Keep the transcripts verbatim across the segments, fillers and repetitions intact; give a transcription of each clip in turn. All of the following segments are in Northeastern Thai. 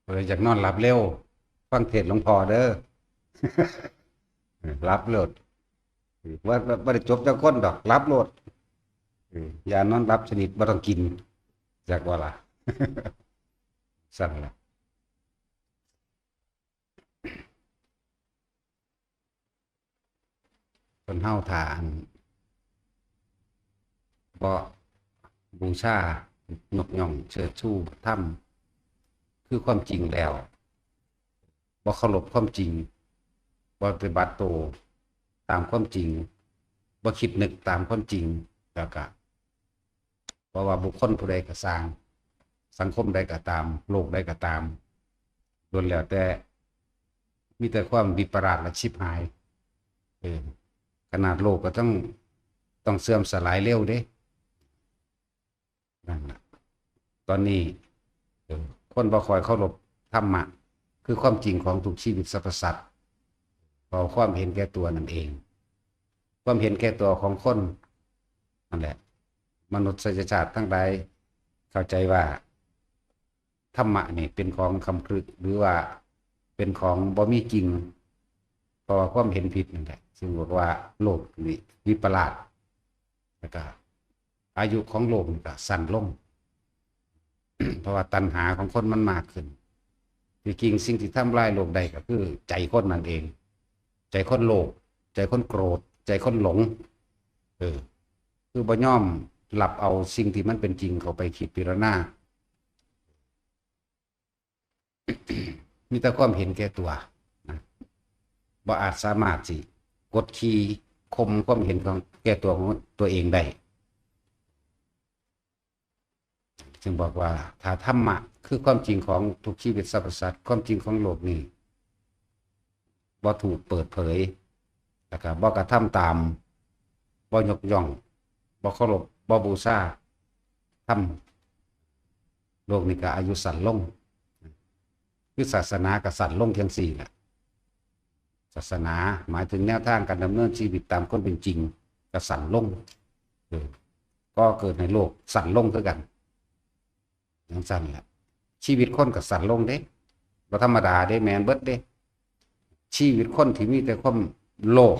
ผู้ใดอยากนอนหลับเร็ว ฟังเทศน์หลวงพ่อเด้อ หลับโลด ว่าว่าบ่ได้จบจักคนดอก หลับโลด ยานอนหลับสนิทบ่ต้องกิน จักว่าล่ะ สั่นล่ะ คนเฮาถ้าอัน บ่บูชายกย่องเชิดชูธรรม คือความจริงแล้ว บ่เคารพความจริง บ่ปฏิบัติตัวตามความจริง บ่คิดนึกตามความจริง แล้วก็ เพราะว่าบุคคลผู้ใดก็ซ่าง สังคมใดก็ตาม โลกใดก็ตาม ล้วนแล้วแต่ มีแต่ความวิปลาสและฉิบหาย เออ ขนาดโลกก็ต้อง ต้องเสื่อมสลายเร็วเด้ นั่นน่ะ ตอนนี้ เออ คนบ่ค่อยเคารพธรรมะ คือความจริงของทุกชีวิตสรรพสัตว์ เพราะความเห็นแก่ตัวนั่นเอง ความเห็นแก่ตัวของคน นั่นแหละ มนุษยชาติทั้งหลายเข้าใจว่า ธรรมะนี่เป็นของคำกลึก หรือว่าเป็นของบ่มีจริง เพราะว่าความเห็นผิดนั่นแหละ ซึ่งบอกว่าโลกนี่วิปลาส แล้วก็อายุของโลกนี่ก็สั้นลง เพราะว่าตัณหาของคนมันมากขึ้น ที่จริงสิ่งที่ทำลายโลกได้ก็คือใจคนนั่นเอง ใจคนโลภ ใจคนโกรธ ใจคนหลง เออ คือบ่ยอมรับเอาสิ่งที่มันเป็นจริงเข้าไปคิดพิจารณา มีแต่ความเห็นแก่ตัวนะ บ่อาจสามารถสิกดขี่ข่มความเห็นของแก่ตัวของตัวเองได้ จึงบอกว่าถ้าธรรมะคือความจริงของทุกชีวิตสรรพสัตว์ ความจริงของโลกนี้ บ่ถูกเปิดเผย แล้วก็บ่กระทำตาม บ่ยกย่อง บ่เคารพ บ่บูชาธรรม โลกนี้ก็อายุสั้นลง คือศาสนาก็สั้นลงจังซี้แหละ ศาสนาหมายถึงแนวทางการดำเนินชีวิตตามความเป็นจริงก็สั้นลง เออ ก็เกิดให้โลกสั้นลงคือกัน จังซั่นแหละ ชีวิตคนก็สั้นลงเด้ บ่ธรรมดาเด้ แม่นเบิดเด้ ชีวิตคนที่มีแต่ความโลภ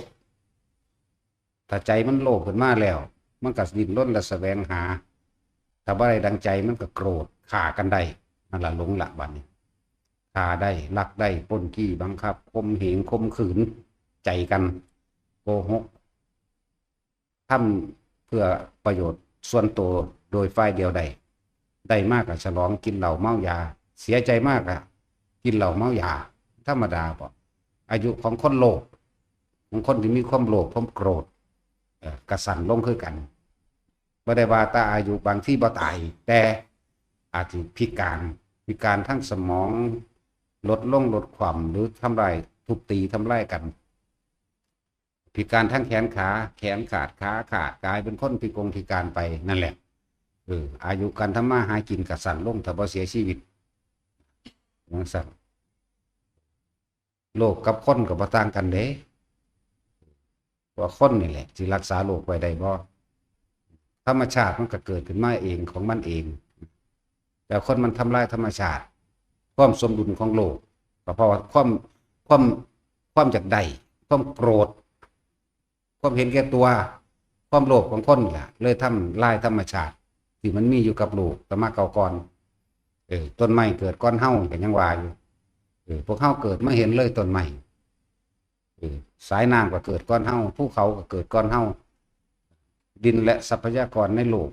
ถ้าใจมันโลภขึ้นมาแล้ว มันก็ดิ้นรนและแสวงหา ถ้าบ่ได้ดังใจมันก็โกรธ ฆ่ากันได้ นั่นล่ะหลงละบัดนี้ ฆ่าได้ ลักได้ ปล้นจี้ บังคับ ข่มเหง ข่มขืน ใจกัน โกหก ทำเพื่อประโยชน์ส่วนตัวโดยฝ่ายเดียวได้ ได้มากก็ฉลอง กินเหล้าเมายา เสียใจมากก็กินเหล้าเมายา ธรรมดาบ่ อายุของคนโลภ ของคนที่มีความโลภ ความโกรธ เอ่อ ก็สั้นลงคือกัน บ่ได้ว่าแต่อายุ บางทีบ่ตาย แต่อาจสิพิการ พิการทางสมอง ลดลง ลดความ หรือทำลาย ทุบตี ทำลายกัน พิการทางแขนขา แขนขาด ขาขาด กลายเป็นคนพิกงพิการไป นั่นแหละ เออ อายุการทำมาหากินก็สั้นลง ถ้าบ่เสียชีวิต จังซั่น โลกกับคนก็บ่ต่างกันเด้ ว่าคนนี่แหละสิรักษาโลกไว้ได้บ่ ธรรมชาติมันก็เกิดขึ้นมาเองของมันเอง แต่คนมันทำลายธรรมชาติ ความสมดุลของโลก ก็เพราะว่าความ ความ ความอยากได้ ความโกรธ ความเห็นแก่ตัว ความโลภของคนนี่แหละ เลยทำลายธรรมชาติ ที่มันมีอยู่กับโลกแต่มาเก่าก่อน เออ ต้นไม้เกิดก่อนเฮาก็ยังว่าอยู่ เออ พวกเฮาเกิดมาเห็นเลยต้นไม้ เออ สายน้ำก็เกิดก่อนเฮา ภูเขาก็เกิดก่อนเฮา ดินและทรัพยากรในโลก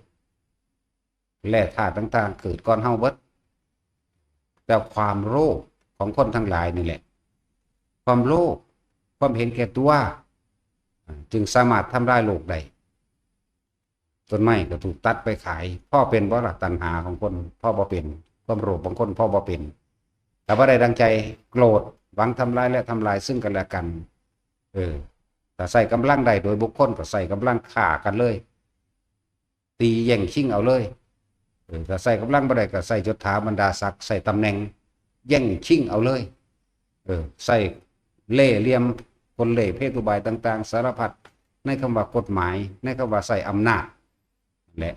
แร่ธาตุต่างๆ เกิดก่อนเฮาเบิด แต่ความโลภของคนทั้งหลายนี่แหละ ความโลภ ความเห็นแก่ตัว จึงสามารถทำลายโลกได้ ต้นไม้ก็ถูกตัดไปขาย พอเป็นบ่ล่ะ ตัณหาของคน พอบ่เป็น ความโลภของคน พอบ่เป็น แต่ว่าได้ดังใจ โกรธ หวังทำลายและทำลายซึ่งกันและกัน เออ ถ้าใช้กำลังได้โดยบุคคลก็ใช้กำลังฆ่ากันเลย ตีแย่งชิงเอาเลย เออ ถ้าใช้กำลังบ่ได้ก็ใช้ยศถาบรรดาศักดิ์ ใช้ตำแหน่ง แย่งชิงเอาเลย เออ ใช้เล่ห์เหลี่ยม กลเล่ห์เพศอุบายต่างๆ สารพัด ในคำว่ากฎหมาย ในคำว่าใช้อำนาจ และ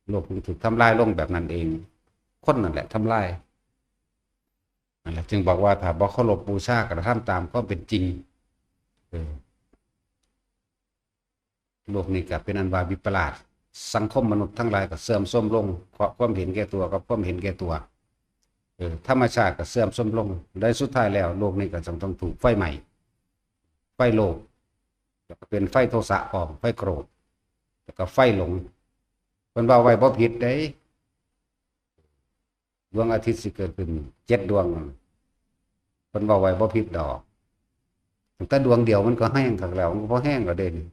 โลกจึงถูกทำลายลงแบบนั้นเอง คนนั่นแหละทำลาย จึงบอกว่าถ้าบ่เคารพบูชากระทำตามความเป็นจริง เออ โลกนี้ก็เป็นอันว่าวิปลาส สังคมมนุษย์ทั้งหลายก็เสื่อมโทรมลง เพราะความเห็นแก่ตัวกับความเห็นแก่ตัว เออ ธรรมชาติก็เสื่อมโทรมลง และสุดท้ายแล้วโลกนี้ก็ต้องต้องถูกไฟไหม้ ไฟโลภ แล้วก็เป็นไฟโทสะพร้อม ไฟโกรธ แล้วก็ไฟหลง เพิ่นเว้าไว้บ่ผิดเด้ ดวงอาทิตย์สิเกิดขึ้นเจ็ดดวง เพิ่นเว้าไว้บ่ผิดดอก ตั้งแต่ดวงเดียวมันก็แฮงคักแล้ว มันก็บ่แฮงแล้วเด้นี่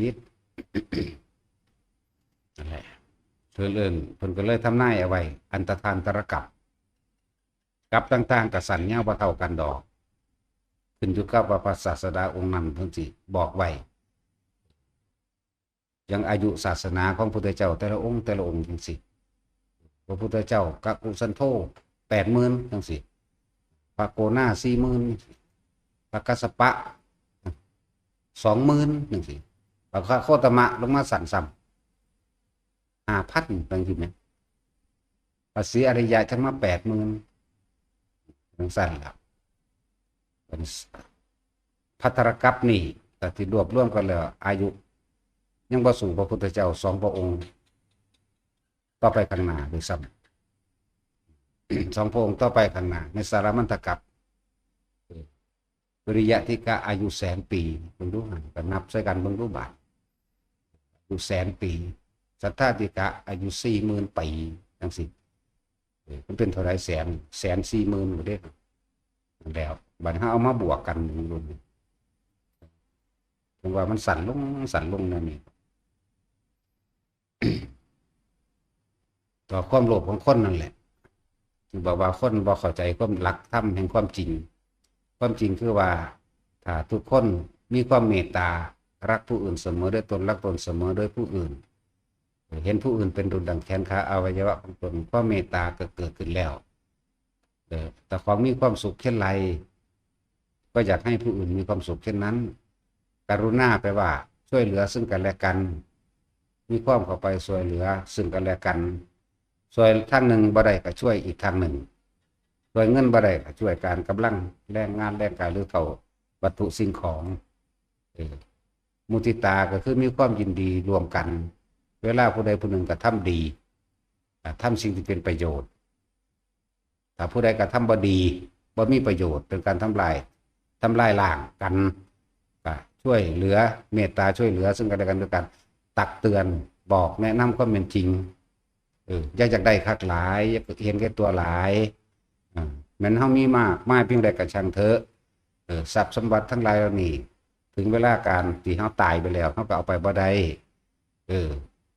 ผิด นั่นแหละ เพิ่นเอิ้น เพิ่นก็เลยทำนายเอาไว้ อันตรธานตรกัป กัปต่างๆ ก็สั้นยาวบ่เท่ากันดอก ขึ้นอยู่กับว่าพระศาสดาองค์นั้นเพิ่นสิบอกไว้ อย่างอายุศาสนาของพุทธเจ้าแต่ละองค์แต่ละองค์จังซี่ พระพุทธเจ้ากักคุสันโธ แปดหมื่น จังซี่ พระโกนา สี่หมื่น พระกัสสปะ สองหมื่น จังซี่ พระโคตมะลงมาสั้นซ้ำ ห้าพัน จังซี่แหม พระศรีอริยะจั่งมา แปดหมื่น จังซั่นล่ะ เป็นพระตรกัปนี่ แต่ที่รวบรวมกันแล้ว อายุยังบ่สู้พระพุทธเจ้าสองพระองค์ต่อไปข้างหน้าด้วยซ้ำ สองพระองค์ต่อไปข้างหน้า ในสารามันตกัป วิริยะทิกะอายุแสนปี เบิ่งดูหั่น ก็นับใส่กันเบิ่งดูบาด อายุแสนปี สัทธาทิกะอายุสี่หมื่นปี จังซี่ เออ มันเป็นเท่าไหร่ แสน แสนสี่หมื่นอยู่เด้ แล้วบัดนี้เฮาเอามาบวกกันเบิ่งดู เพิ่นว่ามันสั้นลง สั้นลงแนวนี้ ต่อความโลภของคนนั่นแหละ ที่บอกว่าคนบ่เข้าใจความหลักธรรมแห่งความจริง ความจริงคือว่า ถ้าทุกคนมีความเมตตา รักผู้อื่นเสมอด้วยตน รักตนเสมอด้วยผู้อื่น เห็นผู้อื่นเป็นดุจดังแขนขาอวัยวะของตน ความเมตตาก็เกิดขึ้นแล้ว เออ แต่ของมีความสุขเช่นไร ก็อยากให้ผู้อื่นมีความสุขเช่นนั้น กรุณาแปลว่าช่วยเหลือซึ่งกันและกัน มีความเข้าไปช่วยเหลือซึ่งกันและกัน ช่วยทางหนึ่งบ่ได้ก็ช่วยอีกทางหนึ่ง ช่วยเงินบ่ได้ก็ช่วยการกำลัง แรงงาน แรงกาย หรือเท่าวัตถุสิ่งของ เออ มุทิตาก็คือมีความยินดีร่วมกัน เวลาผู้ใดผู้หนึ่งกระทำดี อ่ะ ทำสิ่งที่เป็นประโยชน์ ถ้าผู้ใดกระทำบ่ดี บ่มีประโยชน์ เป็นการทำลาย ทำลายล้างกัน ก็ช่วยเหลือ เมตตาช่วยเหลือซึ่งกันและกันด้วยการตักเตือน บอกแนะนำความเป็นจริง เออ อย่าอยากได้คักหลาย อย่าเห็นแก่ตัวหลาย อ่า แม้นเฮามีมากมายเพียงใดก็ช่างเถอะ เออ ทรัพย์สมบัติทั้งหลายเหล่านี้ ถึงเวลาการที่เฮาตายไปแล้ว เฮาก็เอาไปบ่ได้ เออ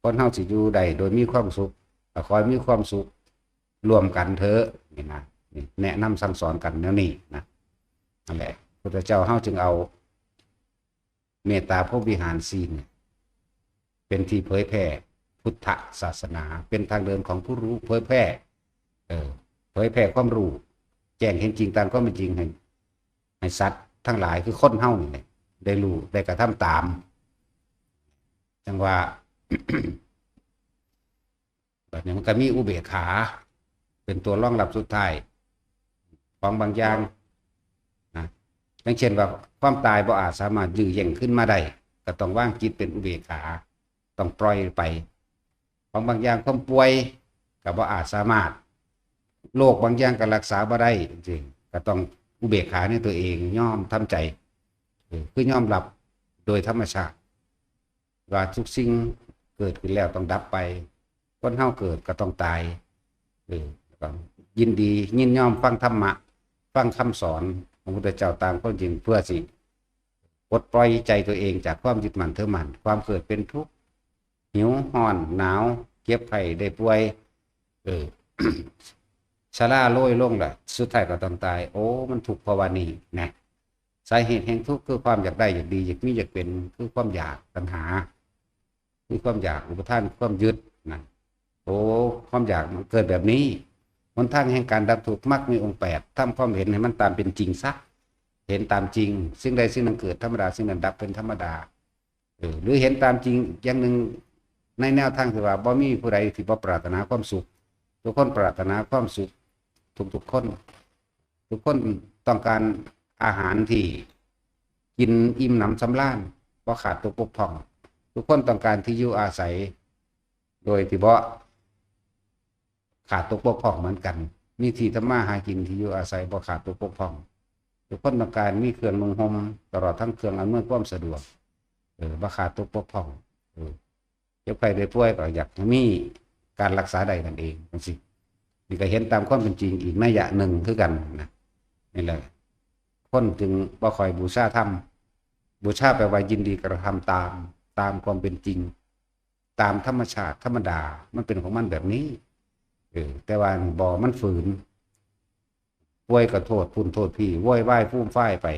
คนเฮาสิอยู่ได้โดยมีความสุข ก็ขอให้มีความสุขร่วมกันเถอะ นี่นะ นี่แนะนำสั่งสอนกันแนวนี้นะ นั่นแหละ พุทธเจ้าเฮาจึงเอาเมตตาพรหมวิหารสี่เนี่ย เป็นที่เผยแผ่พุทธศาสนา เป็นทางเดินของผู้รู้ เผยแผ่ เออ เผยแผ่ความรู้ แจ้งเห็นจริงตามความเป็นจริงให้ ให้สัตว์ทั้งหลายคือคนเฮานี่แหละ ได้รู้ ได้กระทำตาม จั่งว่า บัดนี้มันก็มีอุเบกขา เป็นตัวรองรับสุดท้าย ของบางอย่างนะ อย่างเช่นว่าความตายบ่อาจสามารถยื้อแย่งคืนมาได้ ก็ต้องวางจิตเป็นอุเบกขา ต้องปล่อยไป ของบางอย่างความป่วยก็บ่อาจสามารถ โรคบางอย่างก็รักษาบ่ได้จริงๆ ก็ต้องอุเบกขาในตัวเอง ยอมทำใจ เออ คือยอมรับโดยธรรมชาติ ว่าทุกสิ่งเกิดขึ้นแล้วต้องดับไป คนเฮาเกิดก็ต้องตาย เออ ก็ยินดียินยอมฟังธรรมะ ฟังคำสอนของพระพุทธเจ้าตามความจริง เพื่อสิปลดปล่อยใจตัวเองจากความยึดมั่นถือมั่น ความเกิดเป็นทุกข์ หิว ร้อน หนาว เจ็บไข้ ได้ป่วย เออ ชราโรยลงล่ะ สุดท้ายก็ต้องตาย โอ้ มันทุกข์เพราะว่านี่นะ สาเหตุแห่งทุกข์คือความอยากได้ อยากดี อยากมี อยากเป็น คือความอยาก ตัณหา คือความอยาก อุปาทาน ความยึดนะ โอ้ ความอยากมันเกิดแบบนี้ หนทางแห่งการดับทุกข์ มรรคมีองค์แปด ทำความเห็นให้มันตามเป็นจริงซะ เห็นตามจริง สิ่งใดสิ่งหนึ่งเกิดธรรมดา สิ่งนั้นดับเป็นธรรมดา เออ หรือเห็นตามจริงอย่างหนึ่ง ในแนวทางที่ว่าบ่มีผู้ใดที่บ่ปรารถนาความสุข ทุกคนปรารถนาความสุข ทุกๆคน ทุกคนต้องการอาหารที่กินอิ่มหนำสำราญ บ่ขาดตกบกพร่อง ทุกคนต้องการที่อยู่อาศัย โดยที่บ่ขาดตกบกพร่องเหมือนกัน มีที่ทำมาหากิน ที่อยู่อาศัยบ่ขาดตกบกพร่อง ทุกคนต้องการมีเครื่องนุ่งห่ม ตลอดทั้งเครื่องอำนวยความสะดวก เออ บ่ขาดตกบกพร่อง เออ เจ็บไข้ได้ป่วยก็อยากให้มีการรักษาได้นั่นเองจังซี้ นี่ก็เห็นตามความเป็นจริงอีกนัยยะหนึ่งคือกันนะ นี่แหละ คนจึงบ่ค่อยบูชาธรรม บูชาแปลว่ายินดีกระทำตาม ตามความเป็นจริง ตามธรรมชาติธรรมดา มันเป็นของมันแบบนี้ เออ แต่ว่านี่บ่ มันฝืน ป่วยก็โทษพุ่นโทษพี่ โวยวายฟูมฟายไป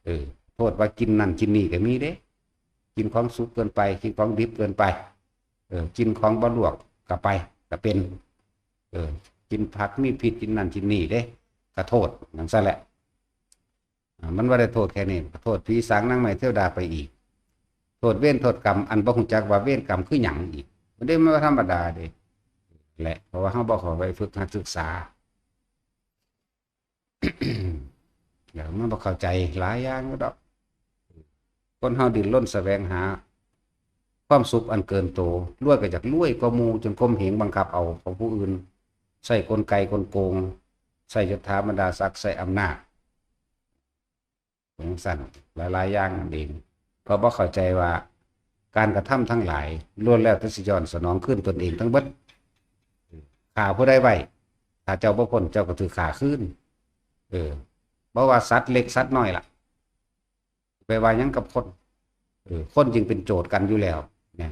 เออ โทษว่ากินนั่นกินนี่ก็มีเด้ กินของสุกเกินไป กินของดิบเกินไป เออ กินของบ่ลวกก็ไป ก็เป็น เออ กินผักมีพิษ กินนั่นกินนี่เด้ ก็โทษจังซั่นแหละ อ่า มันบ่ได้โทษแค่นี้ ก็โทษผีสางนางไม้เทวดาไปอีก โทษเวรโทษกรรม อันบ่ฮู้จักว่าเวรกรรมคือหยังอีก มันได้มาธรรมดาเด้ แหละ เพราะว่าเฮาบ่เข้าไปฝึกหัดศึกษา แล้วมันบ่เข้าใจหลายอย่างอยู่ดอก คนเฮาดิ้นรนแสวงหาความสุขอันเกินโต รวยก็อยากรวยกว่าหมู่ จนข่มเหงบังคับเอาของผู้อื่น ใช้กลไกกลโกง ใช้ยศถาบรรดาศักดิ์ ใช้อำนาจ จังซั่น หลายๆอย่างนั่นเอง เพราะบ่เข้าใจว่าการกระทำทั้งหลายล้วนแล้วแต่สิย้อนสนองคืนตนเองทั้งเบิด ฆ่าผู้ใดไว้ ถ้าเจ้าบ่พ้น เจ้าก็ถูกฆ่าคืน เออ บ่ว่าสัตว์เล็กสัตว์น้อยล่ะ ไปว่าหยังกับคน เออ คนจึงเป็นโจทย์กันอยู่แล้ว เนี่ย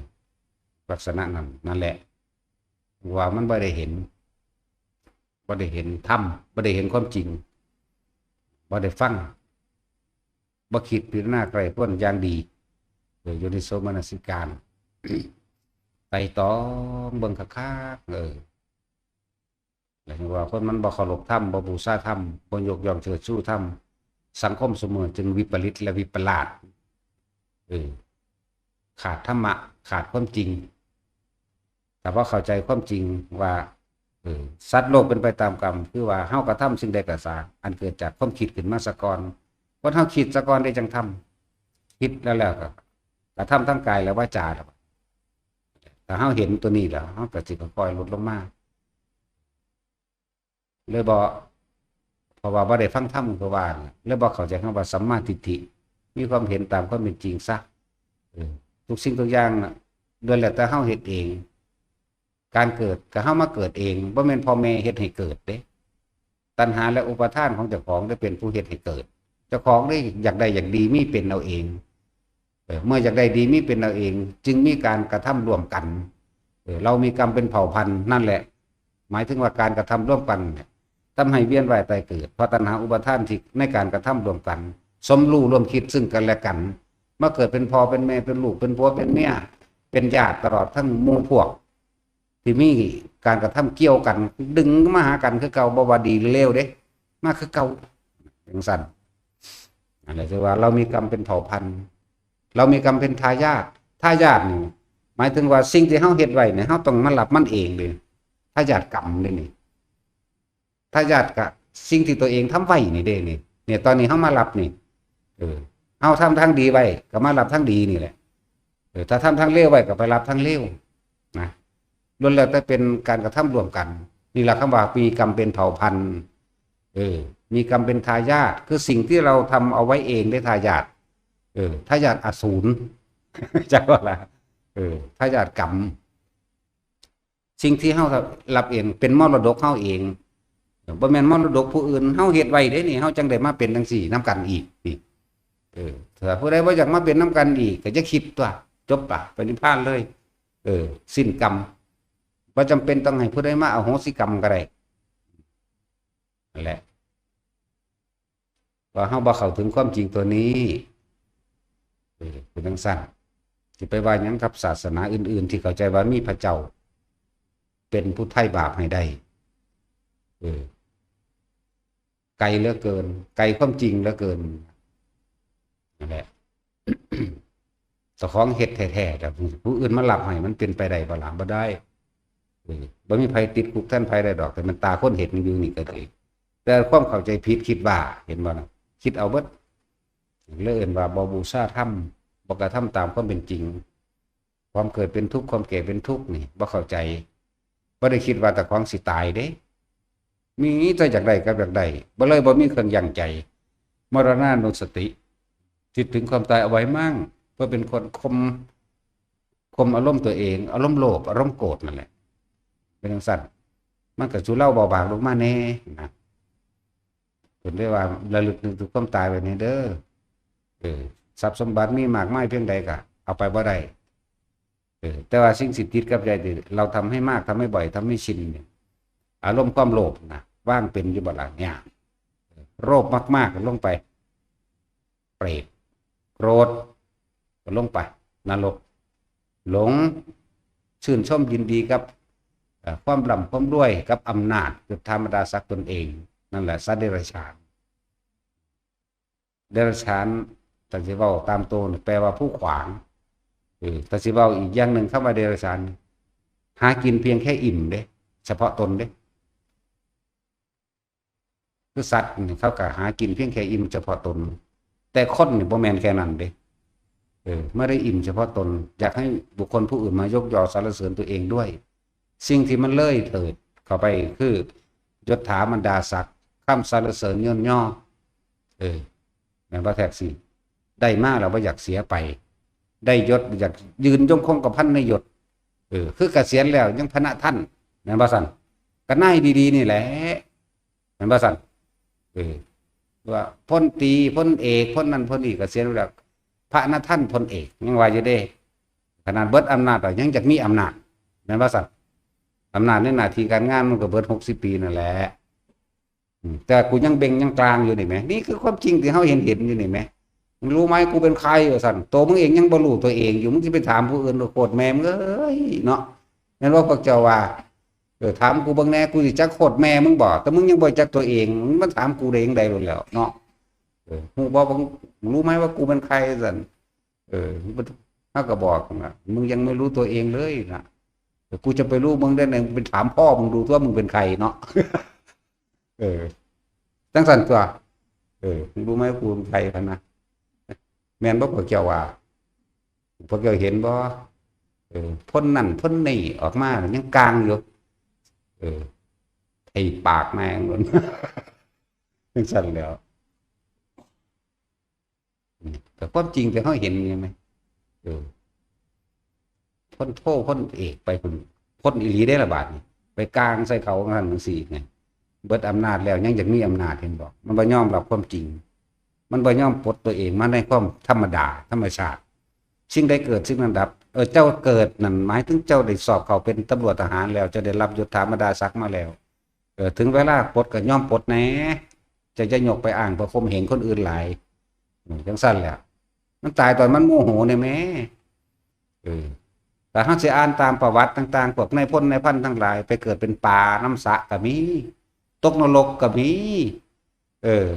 ลักษณะนั้น นั่นแหละ ว่ามันบ่ได้เห็น บ่ได้เห็นธรรม บ่ได้เห็นความจริง บ่ได้ฟัง บ่คิดพิจารณาใคร่ครวญอย่างดี เออ โยนิโสมนสิการ ไตร่ตรองเบิ่งคักๆ เออ แล้วว่าคนมันบ่เคารพธรรม บ่บูชาธรรม บ่ยกย่องเชิดชูธรรม สังคมซุมื้อจึงวิปริตและวิปลาส เออ ขาดธรรมะ ขาดความจริง แต่พอเข้าใจความจริงว่า เออ สัตว์โลกเป็นไปตามกรรม คือว่าเฮากระทำสิ่งใดก็ตาม อันเกิดจากความคิดขึ้นมาซะก่อน คนเฮาคิดซะก่อนได้จังทำ คิดแล้วแล้วก็กระทำทั้งกายและวาจา ถ้าเฮาเห็นตัวนี้แล้ว เฮาก็สิค่อยๆลดลงมา เลยบ่ เพราะว่าบ่ได้ฟังธรรมคือว่าน่ะ เลยบ่เข้าใจคำว่าสัมมาทิฏฐิ มีความเห็นตามความเป็นจริงซะ เออ ทุกสิ่งทุกอย่างน่ะ ล้วนแล้วแต่เฮาเฮ็ดเอง การเกิดก็เฮามาเกิดเอง บ่แม่นพ่อแม่เฮ็ดให้เกิดเด้ ตัณหาและอุปาทานของเจ้าของได้เป็นผู้เฮ็ดให้เกิด เจ้าของได้อยากได้อยากดีมีเป็นเอาเอง เออ เมื่ออยากได้ดีมีเป็นเอาเอง จึงมีการกระทำร่วมกัน เออ เรามีกรรมเป็นเผ่าพันธุ์นั่นแหละ หมายถึงว่าการกระทำร่วมกันเนี่ย ทำให้เวียนว่ายตายเกิด เพราะตัณหาอุปาทานที่ในการกระทำร่วมกัน สมรู้ร่วมคิดซึ่งกันและกัน มาเกิดเป็นพ่อเป็นแม่ เป็นลูก เป็นผัวเป็นเมีย เป็นญาติ ตลอดทั้งหมู่พวก ที่มีการกระทำเกี่ยวกัน ดึงมาหากันคือเก่า บ่ว่าดีหรือเลวเด้ มาคือเก่า จังซั่น อันนี้คือว่าเรามีกรรมเป็นเผ่าพันธุ์ เรามีกรรมเป็นทายาท ทายาทนี่ หมายถึงว่าสิ่งที่เฮาเฮ็ดไว้เนี่ย เฮาต้องมารับมันเองเลย ทายาทกรรมเลยนี่ ทายาทกะสิ่งที่ตัวเองทำไว้นี่เด้นี่ เนี่ย ตอนนี้เฮามารับนี่ เออ เฮาทำทางดีไว้ ก็มารับทางดีนี่แหละ เออ ถ้าทำทางเลวไว้ ก็ไปรับทางเลว นะ ล้วนแล้วแต่เป็นการกระทำร่วมกัน นี่แหละคำว่ามีกรรมเป็นเผ่าพันธุ์ เออ มีกรรมเป็นทายาท คือสิ่งที่เราทำเอาไว้เองได้ทายาท เออ ทายาทอสูร จักว่าล่ะ เออ ทายาทกรรม สิ่งที่เฮารับเองเป็นมรดกเฮาเอง บ่แม่นมรดกผู้อื่น เฮาเฮ็ดไว้เด้นี่ เฮาจังได้มาเป็นจังซี่นำกันอีกนี่ เออ ถ้าผู้ใดบ่อยากมาเป็นนำกันอีก ก็อย่าคิดตั๊ว จบปะ ไปนิพพานเลย เออ สิ้นกรรม บ่จำเป็นต้องให้ผู้ใดมาอโหสิกรรมก็ได้ นั่นแหละ ว่าเฮาบ่เข้าถึงความจริงตัวนี้ เออ เป็นจังซั่น สิไปว่าหยังกับศาสนาอื่นๆ ที่เข้าใจว่ามีพระเจ้า เป็นผู้ไถ่บาปให้ได้ เออ ไกลเหลือเกิน ไกลความจริงเหลือเกิน นั่นแหละ เจ้าของเฮ็ดแท้ๆ แต่ผู้อื่นมารับให้ มันเป็นไปได้บ่ล่ะ บ่ได้ เออ บ่มีไผติดคุกแทนไผได้ดอก แต่มันตาคนเฮ็ดมันอยู่นี่ก็เลย แต่ความเข้าใจผิดคิดว่า เห็นบ่นะ คิดเอาเบิด เลยเอิ้นว่าบ่บูชาธรรม บ่กระทำตามความเป็นจริง ความเกิดเป็นทุกข์ ความแก่เป็นทุกข์นี่ บ่เข้าใจ บ่ได้คิดว่าเจ้าของสิตายเด้ มีแต่อยากได้กับอยากได้ บ่เลยบ่มีเครื่องยั้งใจ มรณานุสติ คิดถึงความตายเอาไว้มั่ง เพื่อเป็นคนข่ม ข่มอารมณ์ตัวเอง อารมณ์โลภ อารมณ์โกรธนั่นแหละ เป็นจั่งซั้น มันก็สู่เลาเบาบางลงมาแน่นะ เพิ่นได้ว่าระลึกนึกถึงความตายไว้แน่เด้อ เออ ทรัพย์สมบัติมีมากมายเพียงใดก็เอาไปบ่ได้ เออ แต่ว่าสิ่งสิติดกับใจนี่ เราทำให้มาก ทำให้บ่อย ทำให้ชินเนี่ย อารมณ์ความโลภนะ วางเป็นอยู่บ่ล่ะเนี่ย โลภมากๆ ก็ลงไป เปรต โกรธ ก็ลงไป นรก หลง ชื่นชมยินดีกับ เอ่อ ความร่ำความรวย กับอำนาจ ยศถาบรรดาศักดิ์ตนเอง นั่นแหละ สัตว์เดรัจฉาน เดรัจฉาน ถ้าสิเว้าตามตัวนี่ แปลว่าผู้ขวาง เออ ถ้าสิเว้าอีกอย่างหนึ่ง คำว่าเดรัจฉาน หากินเพียงแค่อิ่มเด้ เฉพาะตนเด้ คือสัตว์นี่เขาก็หากินเพียงแค่อิ่มเฉพาะตน แต่คนนี่บ่แม่นแค่นั้นเด้ เออ ไม่ได้อิ่มเฉพาะตน อยากให้บุคคลผู้อื่นมายกยอสรรเสริญตัวเองด้วย สิ่งที่มันเลยเถิดเข้าไปคือยศถาบรรดาศักดิ์ คำสรรเสริญยศย่อ เออ แม่นบ่แท็กซี่ ได้มาแล้วบ่อยากเสียไป ได้ยศอยากยืนยงคงกระพันในยศ เออ คือเกษียณแล้วยังพนักท่าน แม่นบ่ซั่น ก็นายดีๆ นี่แหละ แม่นบ่ซั่น เออ ว่าพลตรี พลเอก พลนั้น พลนี้ เกษียณแล้ว พนักท่าน พลเอก ยังว่าอยู่เด้ ขนาดเบิดอำนาจแล้วยังอยากมีอำนาจ แม่นบ่ซั่น อำนาจในหน้าที่การงานมันก็เบิดหกสิบปีนั่นแหละ อืม แต่กูยังเบ่งยังกลางอยู่นี่แหม นี่คือความจริงที่เฮาเห็นเห็นอยู่นี่แหม มึงรู้ไหมกูเป็นใคร ว่าซั่น ตัวมึงเองยังบ่รู้ตัวเองอยู่ มึงสิไปถามผู้อื่นว่าโคตรแม่มึงเอ้ย เนาะ แม่นบ่พวกเจ้าว่า เออ ถามกูเบิ่งแหน่ กูสิจักโคตรแม่มึงบ่ แต่มึงยังบ่จักตัวเอง มึงมาถามกูได้จั่งใดโลดแหล้วเนาะ เออ ฮู้บ่ มึงรู้ไหมว่ากูเป็นใคร ว่าซั่น เออ มึงเป็น เฮาก็บอกนะ มึงยังไม่รู้ตัวเองเลยนะ เออ กูจะไปรู้มึงได้ไง มึงไปถามพ่อมึงดูตัวมึงเป็นใครเนาะ เออ จั่งซั่นตัว เออ มึงรู้ไหมกูเป็นใคร พะนะ แม่นบ่พวกเจ้าว่า พวกเจ้าเห็นบ่ เออ พลนั่นพลนี่ออกมายังกลางอยู่ เออ ไอ้ปากแม่งมัน จั่งซั่นแหล้ว อืม แต่ความจริงที่เฮาเห็นใช่ไหม เออ พลโท พลเอก ไปพุ้น พลอีหลีเด้ละบาดนี่ ไปกลางใส่เขาจั่งซั่นจั่งซี้ไง เบิดอำนาจแล้วยังอยากมีอำนาจ เห็นบ่ มันบ่ยอมรับความจริง มันบ่ยอมปลดตัวเองมาในความธรรมดา ธรรมชาติ สิ่งใดเกิดสิ่งนั้นดับ เออ เจ้าเกิดนั่นหมายถึงเจ้าได้สอบเข้าเป็นตำรวจทหารแล้ว เจ้าได้รับยศถาบรรดาศักดิ์มาแล้ว เออ ถึงเวลาปลดก็ยอมปลดแหน่ เจ้าอย่ายกไปอ้างเพื่อข่มเหงคนอื่นหลาย อืม จั่งซั่นแหละ มันตายตอนมันโมโหนี่แหม เออ แต่เฮาสิอ่านตามประวัติต่างๆ พวกนายพลนายพันทั้งหลาย ไปเกิดเป็นปลาน้ำสระก็มี ตกนรกก็มี เออ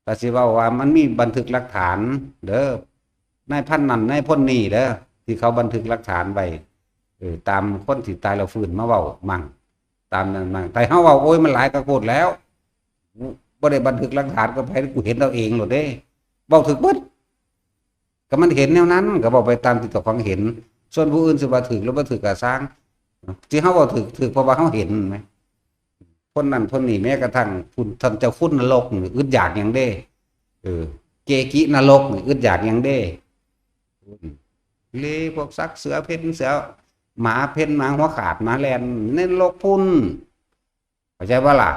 ถ้าสิเว้าว่ามันมีบันทึกหลักฐานเด้อ นายพันนั่นนายพลนี่เด้อ ที่เขาบันทึกหลักฐานไว้ เออ ตามคนที่ตายแล้วฟื้นมาเว้ามั่ง ตามนั้นมั่ง แต่เฮาเว้า โอ้ย มันหลายกะโคตรแล้ว บ่ได้บันทึกหลักฐานกับไผ กูเห็นเอาเองโลดเด้ เว้าถืกเบิด ก็มันเห็นแนวนั้น ก็เว้าไปตามที่เจ้าของเห็น ส่วนผู้อื่นสิว่าถืกหรือบ่ถืกก็ซ่าง ที่เฮาเว้าถืก ถืกเพราะว่าเฮาเห็นแหม คนนั้นคนนี้ แม้กระทั่งคุณ ท่านเจ้าคุณนรกนี่อึดอยากหยังเด้ เออ เกกินรกนี่อึดอยากหยังเด้ อืม เลพวกสักเสือเพ่นเสือ หมาเพ่นหมาหัวขาดหมาแลนในนรกพุ้น เข้าใจบ่ล่ะ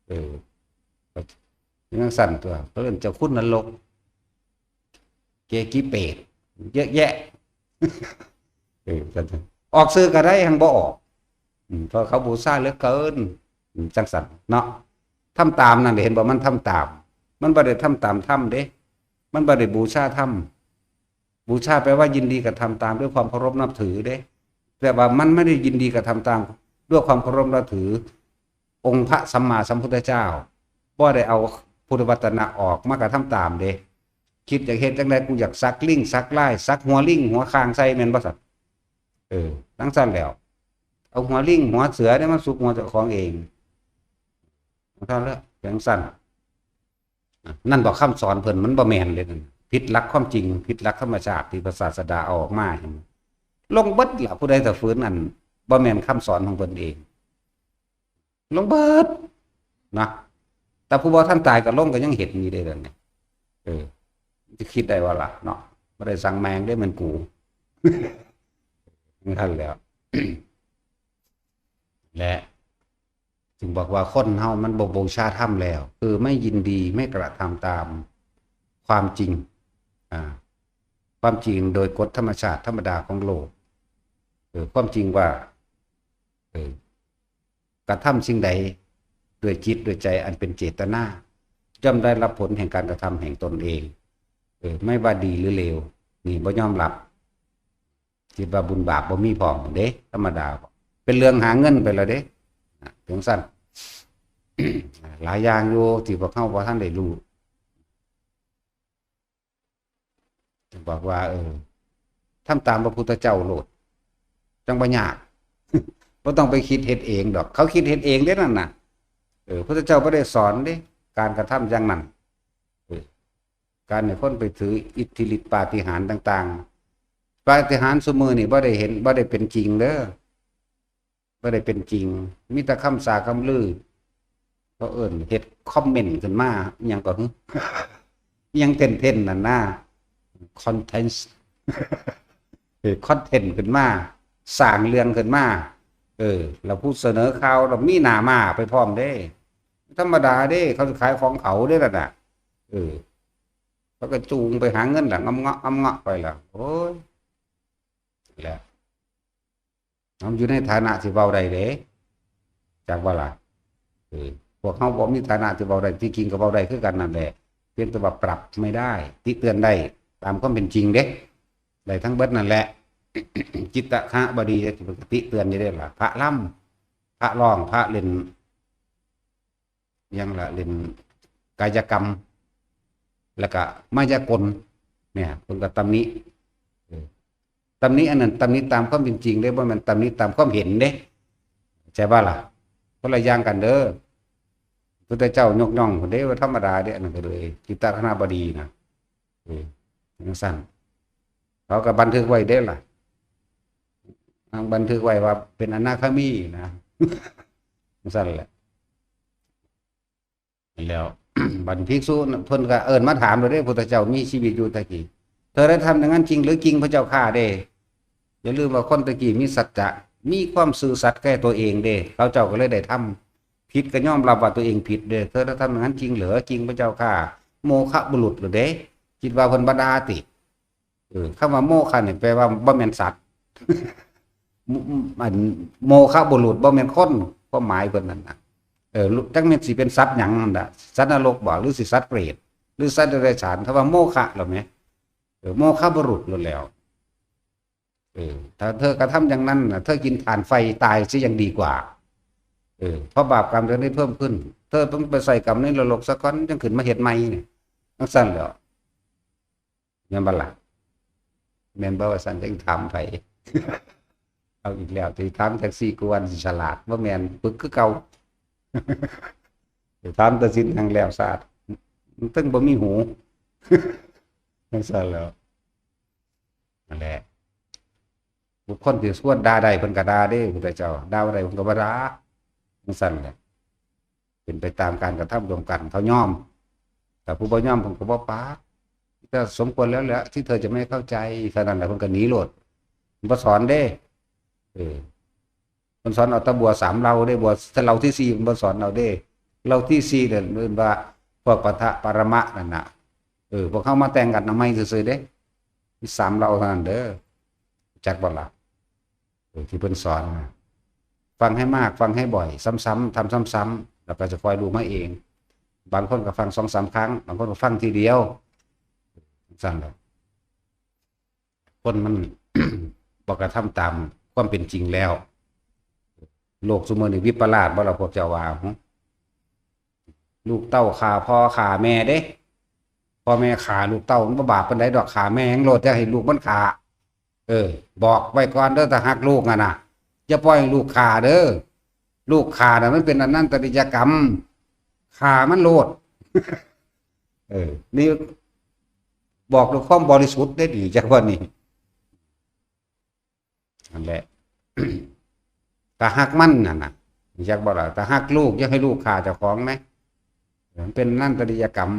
เออ จั่งซั่นตัว เพิ่นเจ้าคุณนรก เกกิเปรต เยอะแยะ เออ ออกสื่อก็ได้ หังบ่ออก อืม เพราะเขาบูชาเหลือเกิน อืม จั่งซั่นเนาะ ทำตามนั่นเด้ เห็นบ่ มันทำตาม มันบ่ได้ทำตามธรรมเด้ มันบ่ได้บูชาธรรม บูชาแปลว่ายินดีกระทำตามด้วยความเคารพนับถือเด้ แต่ว่ามันไม่ได้ยินดีกระทำตามด้วยความเคารพนับถือ องค์พระสัมมาสัมพุทธเจ้า บ่ได้เอาพุทธวจนะออกมากระทำตามเด้ คิดอยากเฮ็ดจั่งใด กูอยากสักลิงสักลาย สักหัวลิงหัวข่างใส่ แม่นบ่ซั่น เออ จั่งซั่นแล้ว เอาหัวลิงหัวเสือเนี่ยมาซุกหัวเจ้าของเอง ท่านละจังซั่น นั่นบอกคำสอนเพิ่นมันบ่แม่นเลยนั่น ผิดหลักความจริง ผิดหลักธรรมชาติที่พระศาสดาเอาออกมา ลงเบิดล่ะ ผู้ใดถ้าฝืนอันบ่แม่นคำสอนของเพิ่นเอง ลงเบิดนะ แต่ผู้บ่ทันตายก็ลงก็ยังเห็นอยู่เด้นั่นนี่ เออ จะคิดได้ว่าล่ะเนาะ บ่ได้สั่งแมงได้มันกู นั่นแหล้ว และ จึงบอกว่าคนเฮามันบ่บูชาธรรมแล้ว คือไม่ยินดีไม่กระทำตามความจริง อ่า ความจริงโดยกฎธรรมชาติธรรมดาของโลก เออ ความจริงว่า เออ กระทำสิ่งใดด้วยจิตด้วยใจอันเป็นเจตนา ย่อมได้รับผลแห่งการกระทำแห่งตนเอง เออ ไม่ว่าดีหรือเลว นี่บ่ยอมรับ คิดว่าบุญบาปบ่มีพร้อมเด้ ธรรมดา เป็นเรื่องหาเงินไปแล้วเด้ นะ จังซั่น หลายอย่างอยู่ที่พวกเฮาบ่ทันได้รู้ บอกว่า เออ ทำตามพระพุทธเจ้าโลด จังบ่ยาก บ่ต้องไปคิดเฮ็ดเองดอก เขาคิดเฮ็ดเองเด้นั่นน่ะ เออ พุทธเจ้าบ่ได้สอนเด้ การกระทำอย่างนั้น เออ การให้คนไปถืออิทธิฤทธิปาฏิหาริย์ต่างๆ ปาฏิหาริย์ซุมื้อนี่บ่ได้เห็น บ่ได้เป็นจริงเด้อ บ่ได้เป็นจริง มีแต่คำสาคำลือ เขาเอิ้นเฮ็ดคอมเมนต์ขึ้นมา อิหยังก็ อิหยังเต้นๆ นั่นนะ คอนเทนต์ เฮ็ดคอนเทนต์ขึ้นมา สร้างเรื่องขึ้นมา เออ แล้วผู้เสนอข่าวเรามีหน้าม้าไปพร้อมเด้ ธรรมดาเด้ เขาสิขายของเขาเด้นั่นน่ะ เออ เขาก็จูงไปหาเงินล่ะ งำเงาะ งำเงาะไปล่ะ โอ้ย แหละ เอาอยู่ในฐานะที่เว้าได้เด้ จักว่าล่ะ เออ พวกเฮาบ่มีฐานะที่เว้าได้ ที่จริงก็เว้าได้คือกันนั่นแหละ เพียงแต่ว่าปรับไม่ได้ ติเตือนได้ ตามความเป็นจริงเด้ ได้ทั้งเบิดนั่นแหละ จิตตคบดี ติเตือนอยู่เด้ล่ะ พระลำ พระร้อง พระเล่น ยังละเล่นกายกรรม แล้วก็มายากล เนี่ย เพิ่นก็ตำหนิ เออ ตำหนิอันนั้น ตำหนิตามความเป็นจริงเด้ บ่แม่นตำหนิตามความเห็นเด้ ใช่ป่ะล่ะ คนละอย่างกันเด้อ พุทธเจ้ายกย่องพุ้นเด้ ว่าธรรมดาเด้ อันนั้นก็เลย จิตตคบดีนะ เออ จังซั่น เขาก็บันทึกไว้เด้ล่ะ บันทึกไว้ว่าเป็นอนาคามีนะ จังซั่นแหละ แล้ว บัดภิกษุเพิ่นก็เอิ้นมาถามเลยเด้ พุทธเจ้ามีชีวิตอยู่ตะกี้ เธอได้ทำอย่างนั้นจริงหรือ จริงพระเจ้าข้าเด้ อย่าลืมว่าคนตะกี้มีสัจจะ มีความซื่อสัตย์แก่ตัวเองเด้ เขาเจ้าก็เลยได้ทำ ผิดก็ยอมรับว่าตัวเองผิดเด้ เธอได้ทำอย่างนั้นจริงเหรอ จริงพระเจ้าข้า โมฆะบุรุษเหรอเด้ คิดว่าเพิ่นบ่ด่าติ เออ คำว่าโมฆะนี่แปลว่าบ่แม่นสัตว์ อัน โมฆะบุรุษบ่แม่นคน ความหมายเพิ่นนั่นน่ะ เออ จักแม่นสิเป็นสัตว์หยังนั่นน่ะ สัตว์นรกบ่ หรือสิสัตว์เปรต หรือสัตว์เดรัจฉาน ถ้าว่าโมฆะแล้วแหม เออ โมฆะบุรุษนั่นแล้ว เออ ถ้าเธอกระทำอย่างนั้นน่ะ เธอกินถ่านไฟตายซะยังดีกว่า เออ เพราะบาปกรรมเธอได้เพิ่มขึ้น เธอต้องไปใส่กรรมในนรกซะก่อน จังขึ้นมาเฮ็ดใหม่นี่ จังซั่นแหล้ว แม่นบ่ล่ะ แม่นบ่ว่าซั่น จังถามไผ เอาอีกแล้ว สิถามจักสี่กวนสิฉลาด บ่แม่น ปึกคือเก่า สิถามแต่สิ้นทางแล้วซาด มันตึงบ่มีหู จังซั่นแหล้ว นั่นแหละ บุคคลที่ควรด่าได้เพิ่นก็ด่าเด้ พุทธเจ้า ด่าบ่ได้เพิ่นก็บ่ด่า จังซั่นแหละ เป็นไปตามการกระทำร่วมกัน เขายอม แต่ผู้บ่ยอมเพิ่นก็บ่ปาก ก็สมควรแล้วแหละที่เธอจะไม่เข้าใจ เท่านั้นแหละ เพิ่นก็หนีโลด บ่สอนเด้ เออ เพิ่นสอนเอาแต่บัวสามเหล่าเด้ บัวเหล่าที่สี่เพิ่นบ่สอนเอาเด้ เหล่าที่สี่เนี่ยเอิ้นว่าพวกปะทะปรมะนั่นน่ะ เออ พวกเขามาแต่งกันเอาใหม่ซื่อๆเด้ มีสามเหล่าเท่านั้นเด้อ จักบ่ล่ะ เออ ที่เพิ่นสอนน่ะ ฟังให้มาก ฟังให้บ่อย ซ้ำๆ ทำซ้ำๆ แล้วก็จะคอยรู้มาเอง บางคนก็ฟังสองสามครั้ง บางคนก็ฟังทีเดียว จังซั่นแหละ คนมัน บ่กระทำตามความเป็นจริงแล้ว โลกซุมื้อนี้วิปลาสบ่ล่ะพวกเจ้าว่า หึ ลูกเต้าฆ่าพ่อฆ่าแม่เด้ พ่อแม่ฆ่าลูกเต้ามันบ่บาปปานใดดอก ฆ่าแม่แฮ่งโลด อย่าให้ลูกมันฆ่า เออ บอกไว้ก่อนเด้อ ถ้าฮักลูกอะนะ อย่าปล่อยให้ลูกฆ่าเด้อ ลูกฆ่าน่ะมันเป็นอนันตริยกรรม ฆ่ามันโลด เออ นี่บอกด้วยความบริสุทธิ์ได้ดีจักว่านี่ นั่นแหละ ถ้าฮักมันน่ะนะ จักบ่ล่ะ ถ้าฮักลูก อย่าให้ลูกฆ่าเจ้าของไหม มันเป็นอนันตริยกรรม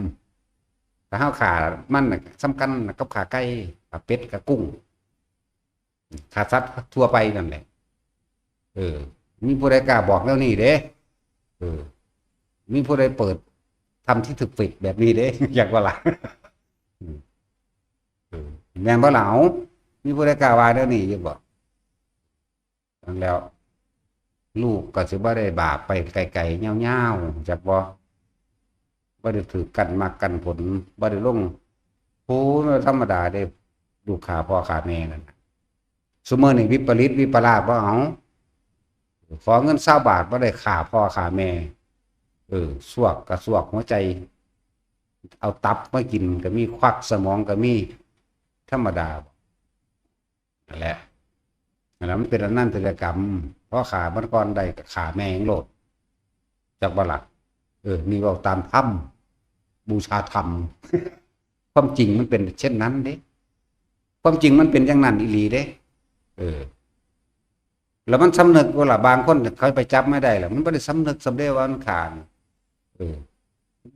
ถ้าเฮาฆ่ามันน่ะสำคัญกับฆ่าไก่ ฆ่าเป็ด ฆ่ากุ้ง ฆ่าสัตว์ทั่วไปนั่นแหละ เออ มีผู้ใดกล้าบอกแนวนี้เด้ เออ มีผู้ใดเปิดธรรมที่ถูกผิดแบบนี้เด้ อยากว่าล่ะ อืม เออ แม่นบ่ล่ะ เอ้า มีผู้ใดกล้าว่าแนวนี้อยู่บ่ นั่นแล้ว ลูกก็สิบ่ได้บากไปไกลๆ ยาวๆ จักบ่ บ่ได้ถือกันมากกันผล บ่ได้ลง โอ้ย ธรรมดาเด้ ลูกฆ่าพ่อฆ่าแม่นั่นน่ะ ซุมื้อนี้วิปริตวิปลาสบ่เอา ขอเงินซาวบาท บ่ได้ฆ่าพ่อฆ่าแม่ เออ สวกก็สวกหัวใจ เอาตับมากินก็มี ควักสมองก็มี ธรรมดา นั่นแหละ นั่นแหละ มันเป็นอนันตริยกรรม พอฆ่ามันก่อนได้ก็ฆ่าแม่งโลด จักบ่ล่ะ เออ นี่เว้าตามธรรม บูชาธรรม ความจริงมันเป็นเช่นนั้นเด้ ความจริงมันเป็นอย่างนั้นอีหลีเด้ เออ แล้วมันสำนึกบ่ล่ะ บางคนเขาไปจับไม่ได้ล่ะ มันบ่ได้สำนึกสำเร็จว่ามันฆ่า เออ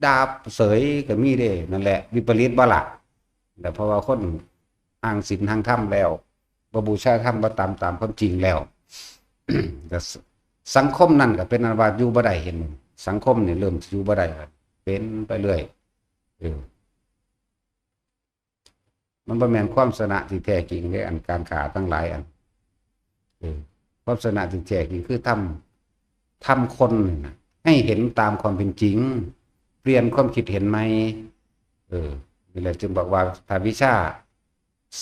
ดาบเสยก็มีเด้ นั่นแหละ วิปริตบ่ล่ะ แต่เพราะว่าคนห่างศีลห่างธรรมแล้ว บ่บูชาธรรม บ่ตาม ตามความจริงแล้ว แต่ส- สังคมนั่นก็เป็นอันว่าอยู่บ่ได้ เห็น สังคมนี่เริ่มอยู่บ่ได้แล้ว เป็นไปเรื่อย เออ มันบ่แม่นความชนะที่แท้จริงเด้ อันการฆ่าทั้งหลายอัน เออ ความชนะที่แท้จริงคือทำ ทำคนนี่นะ ให้เห็นตามความเป็นจริง เปลี่ยนความคิดเห็นใหม่ เออ นี่แหละจึงบอกว่า ถ้าวิชา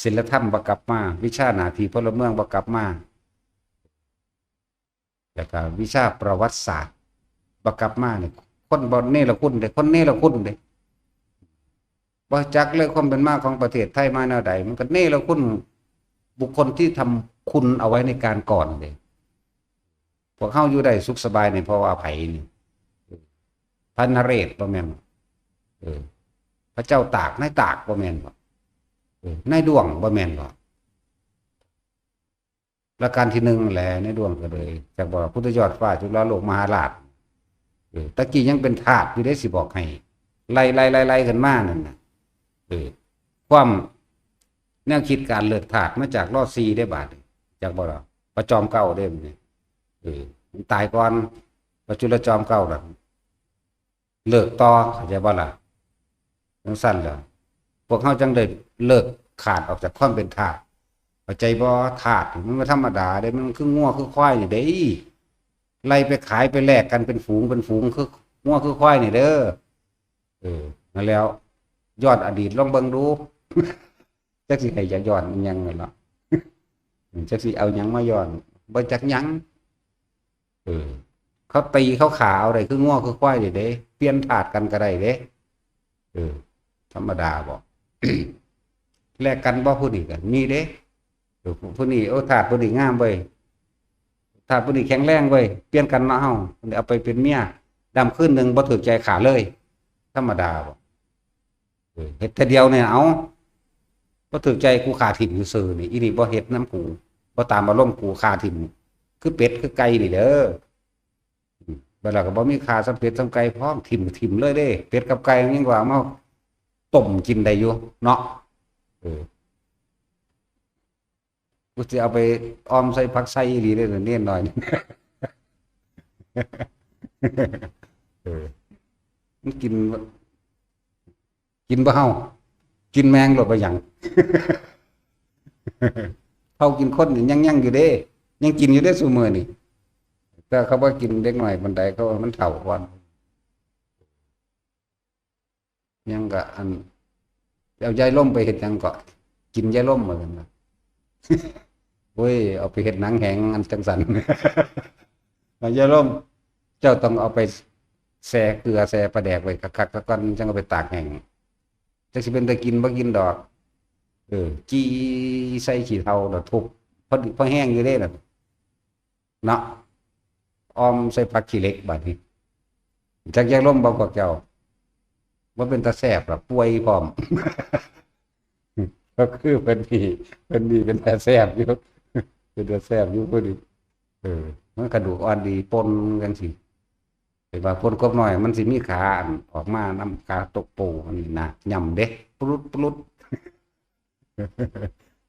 ศีลธรรมบ่กลับมา วิชาหน้าที่พลเมืองบ่กลับมา แล้วก็วิชาประวัติศาสตร์บ่กลับมาเนี่ย คนบ่เนรคุณเด้ คนเนรคุณเด้ บ่จักเลยความเป็นมาของประเทศไทยมาแนวใด มันก็เนรคุณบุคคลที่ทำคุณเอาไว้ในการก่อนเด้ พวกเฮาอยู่ได้สุขสบายนี่เพราะว่าไผนี่ พระนเรศบ่แม่นบ่ เออ พระเจ้าตาก นายตากบ่แม่นบ่ เออ นายดวงบ่แม่นบ่ รัชกาลที่หนึ่งแหละ นายดวงก็เลย จักบอกพุทธยอดฟ้าจุฬาโลกมหาราช เออ ตะกี้ยังเป็นทาสอยู่เด้ สิบอกให้ ไล่ ไล่ ไล่ ไล่ขึ้นมานั่นน่ะ เออ ความแนวคิดการเลิกทาสมาจาก ร.สี่ ได้บาดนี้ จักบ่ล่ะ พระจอมเกล้าเด้ เออ มันตายก่อน พระจุลจอมเกล้าน่ะ เลิกต่อ เข้าใจบ่ล่ะ จังซั่นล่ะ พวกเฮาจังได้เลิกขาดออกจากความเป็นทาส เข้าใจบ่ ทาสนี่มันบ่ธรรมดาเด้ มันคืองัวคือควายนี่เด้ ไล่ไปขายไปแลกกันเป็นฝูงเป็นฝูง คืองัวคือควายนี่เด้อ เออ นั่นแล้ว ย้อนอดีตลองเบิ่งดู จักสิให้อยากย้อนอิหยังนั่นล่ะ จักสิเอาหยังมาย้อน บ่จักหยัง เออ เขาตีเขาฆ่าเอาได้คืองัวคือควายนี่เด้ เปลี่ยนทาสกันก็ได้เด้ เออ ธรรมดาบ่ แลกกันบ่ ผู้นี้ก็มีเด้ เออ ผู้นี้ โอ้ ทาสผู้นี้งามเว้ย ทาสผู้นี้แข็งแรงเว้ย เปลี่ยนกันเนาะเฮา เอาไปเป็นเมีย ดำคืนหนึ่งบ่ถูกใจฆ่าเลย ธรรมดาบ่ เออ เฮ็ดแต่เดียวเนี่ย เอา บ่ถูกใจกูฆ่าถิ่มซื่อๆนี่ อีนี่บ่เฮ็ดนำกู บ่ตามอารมณ์กู ฆ่าถิ่ม คือเป็ดคือไก่นี่เด้อ อืม บัดแล้วก็บ่มีฆ่าส่ำเป็ดส่ำไก่พร้อม ถิ่ม ถิ่มเลยเด้ เป็ดกับไก่มันยังว่ามาต้มกินได้อยู่เนาะ เออ กูสิเอาไปออมใส่ผักไส่อีหลีเด้อ เน้นหน่อย เออ มันกิน กินบ่เฮา กินแมงโลดบ่หยัง เฮากินคนนี่ยัง ยังอยู่เด้ ยังกินอยู่เด้ซุมื้อนี่ แต่เขาบ่กินเด็กน้อยปานใด เขาว่ามันเฒ่าก่อน ยังก็อัน เอายายล่มไปเฮ็ดหยังเกาะ กินยายล่มว่าซั่นนะ โอ้ย เอาไปเฮ็ดหนังแหงอันจังซั่น ว่ายายล่ม เจ้าต้องเอาไปแซ่เกลือแซ่ปลาแดกไว้คักๆ ซะก่อน จั่งเอาไปตากแห้ง จักสิเป็นตากินบ่กินดอก เออ จี้ใส่ขี้เถ้าแล้วทุบ พอ พอแห้งอยู่เด้น่ะ เนาะ อ่อมใส่ผักขี้เหล็กบาดนี้ จักอยากลมบ่พวกเจ้า บ่เป็นตาแซ่บหรอก ป่วยพร้อม ก็คือเพิ่นนี่ เพิ่นนี่เป็นตาแซ่บอยู่ เป็นตาแซ่บอยู่พอดี เออ มันกระดูกอ่อนดี ป่นจังซี่ เห็นว่าป่นกบน้อย มันสิมีขาอันออกมานำ ขาตกโปอันนี้นะ ย่ำเด้ ปลุด ปลุด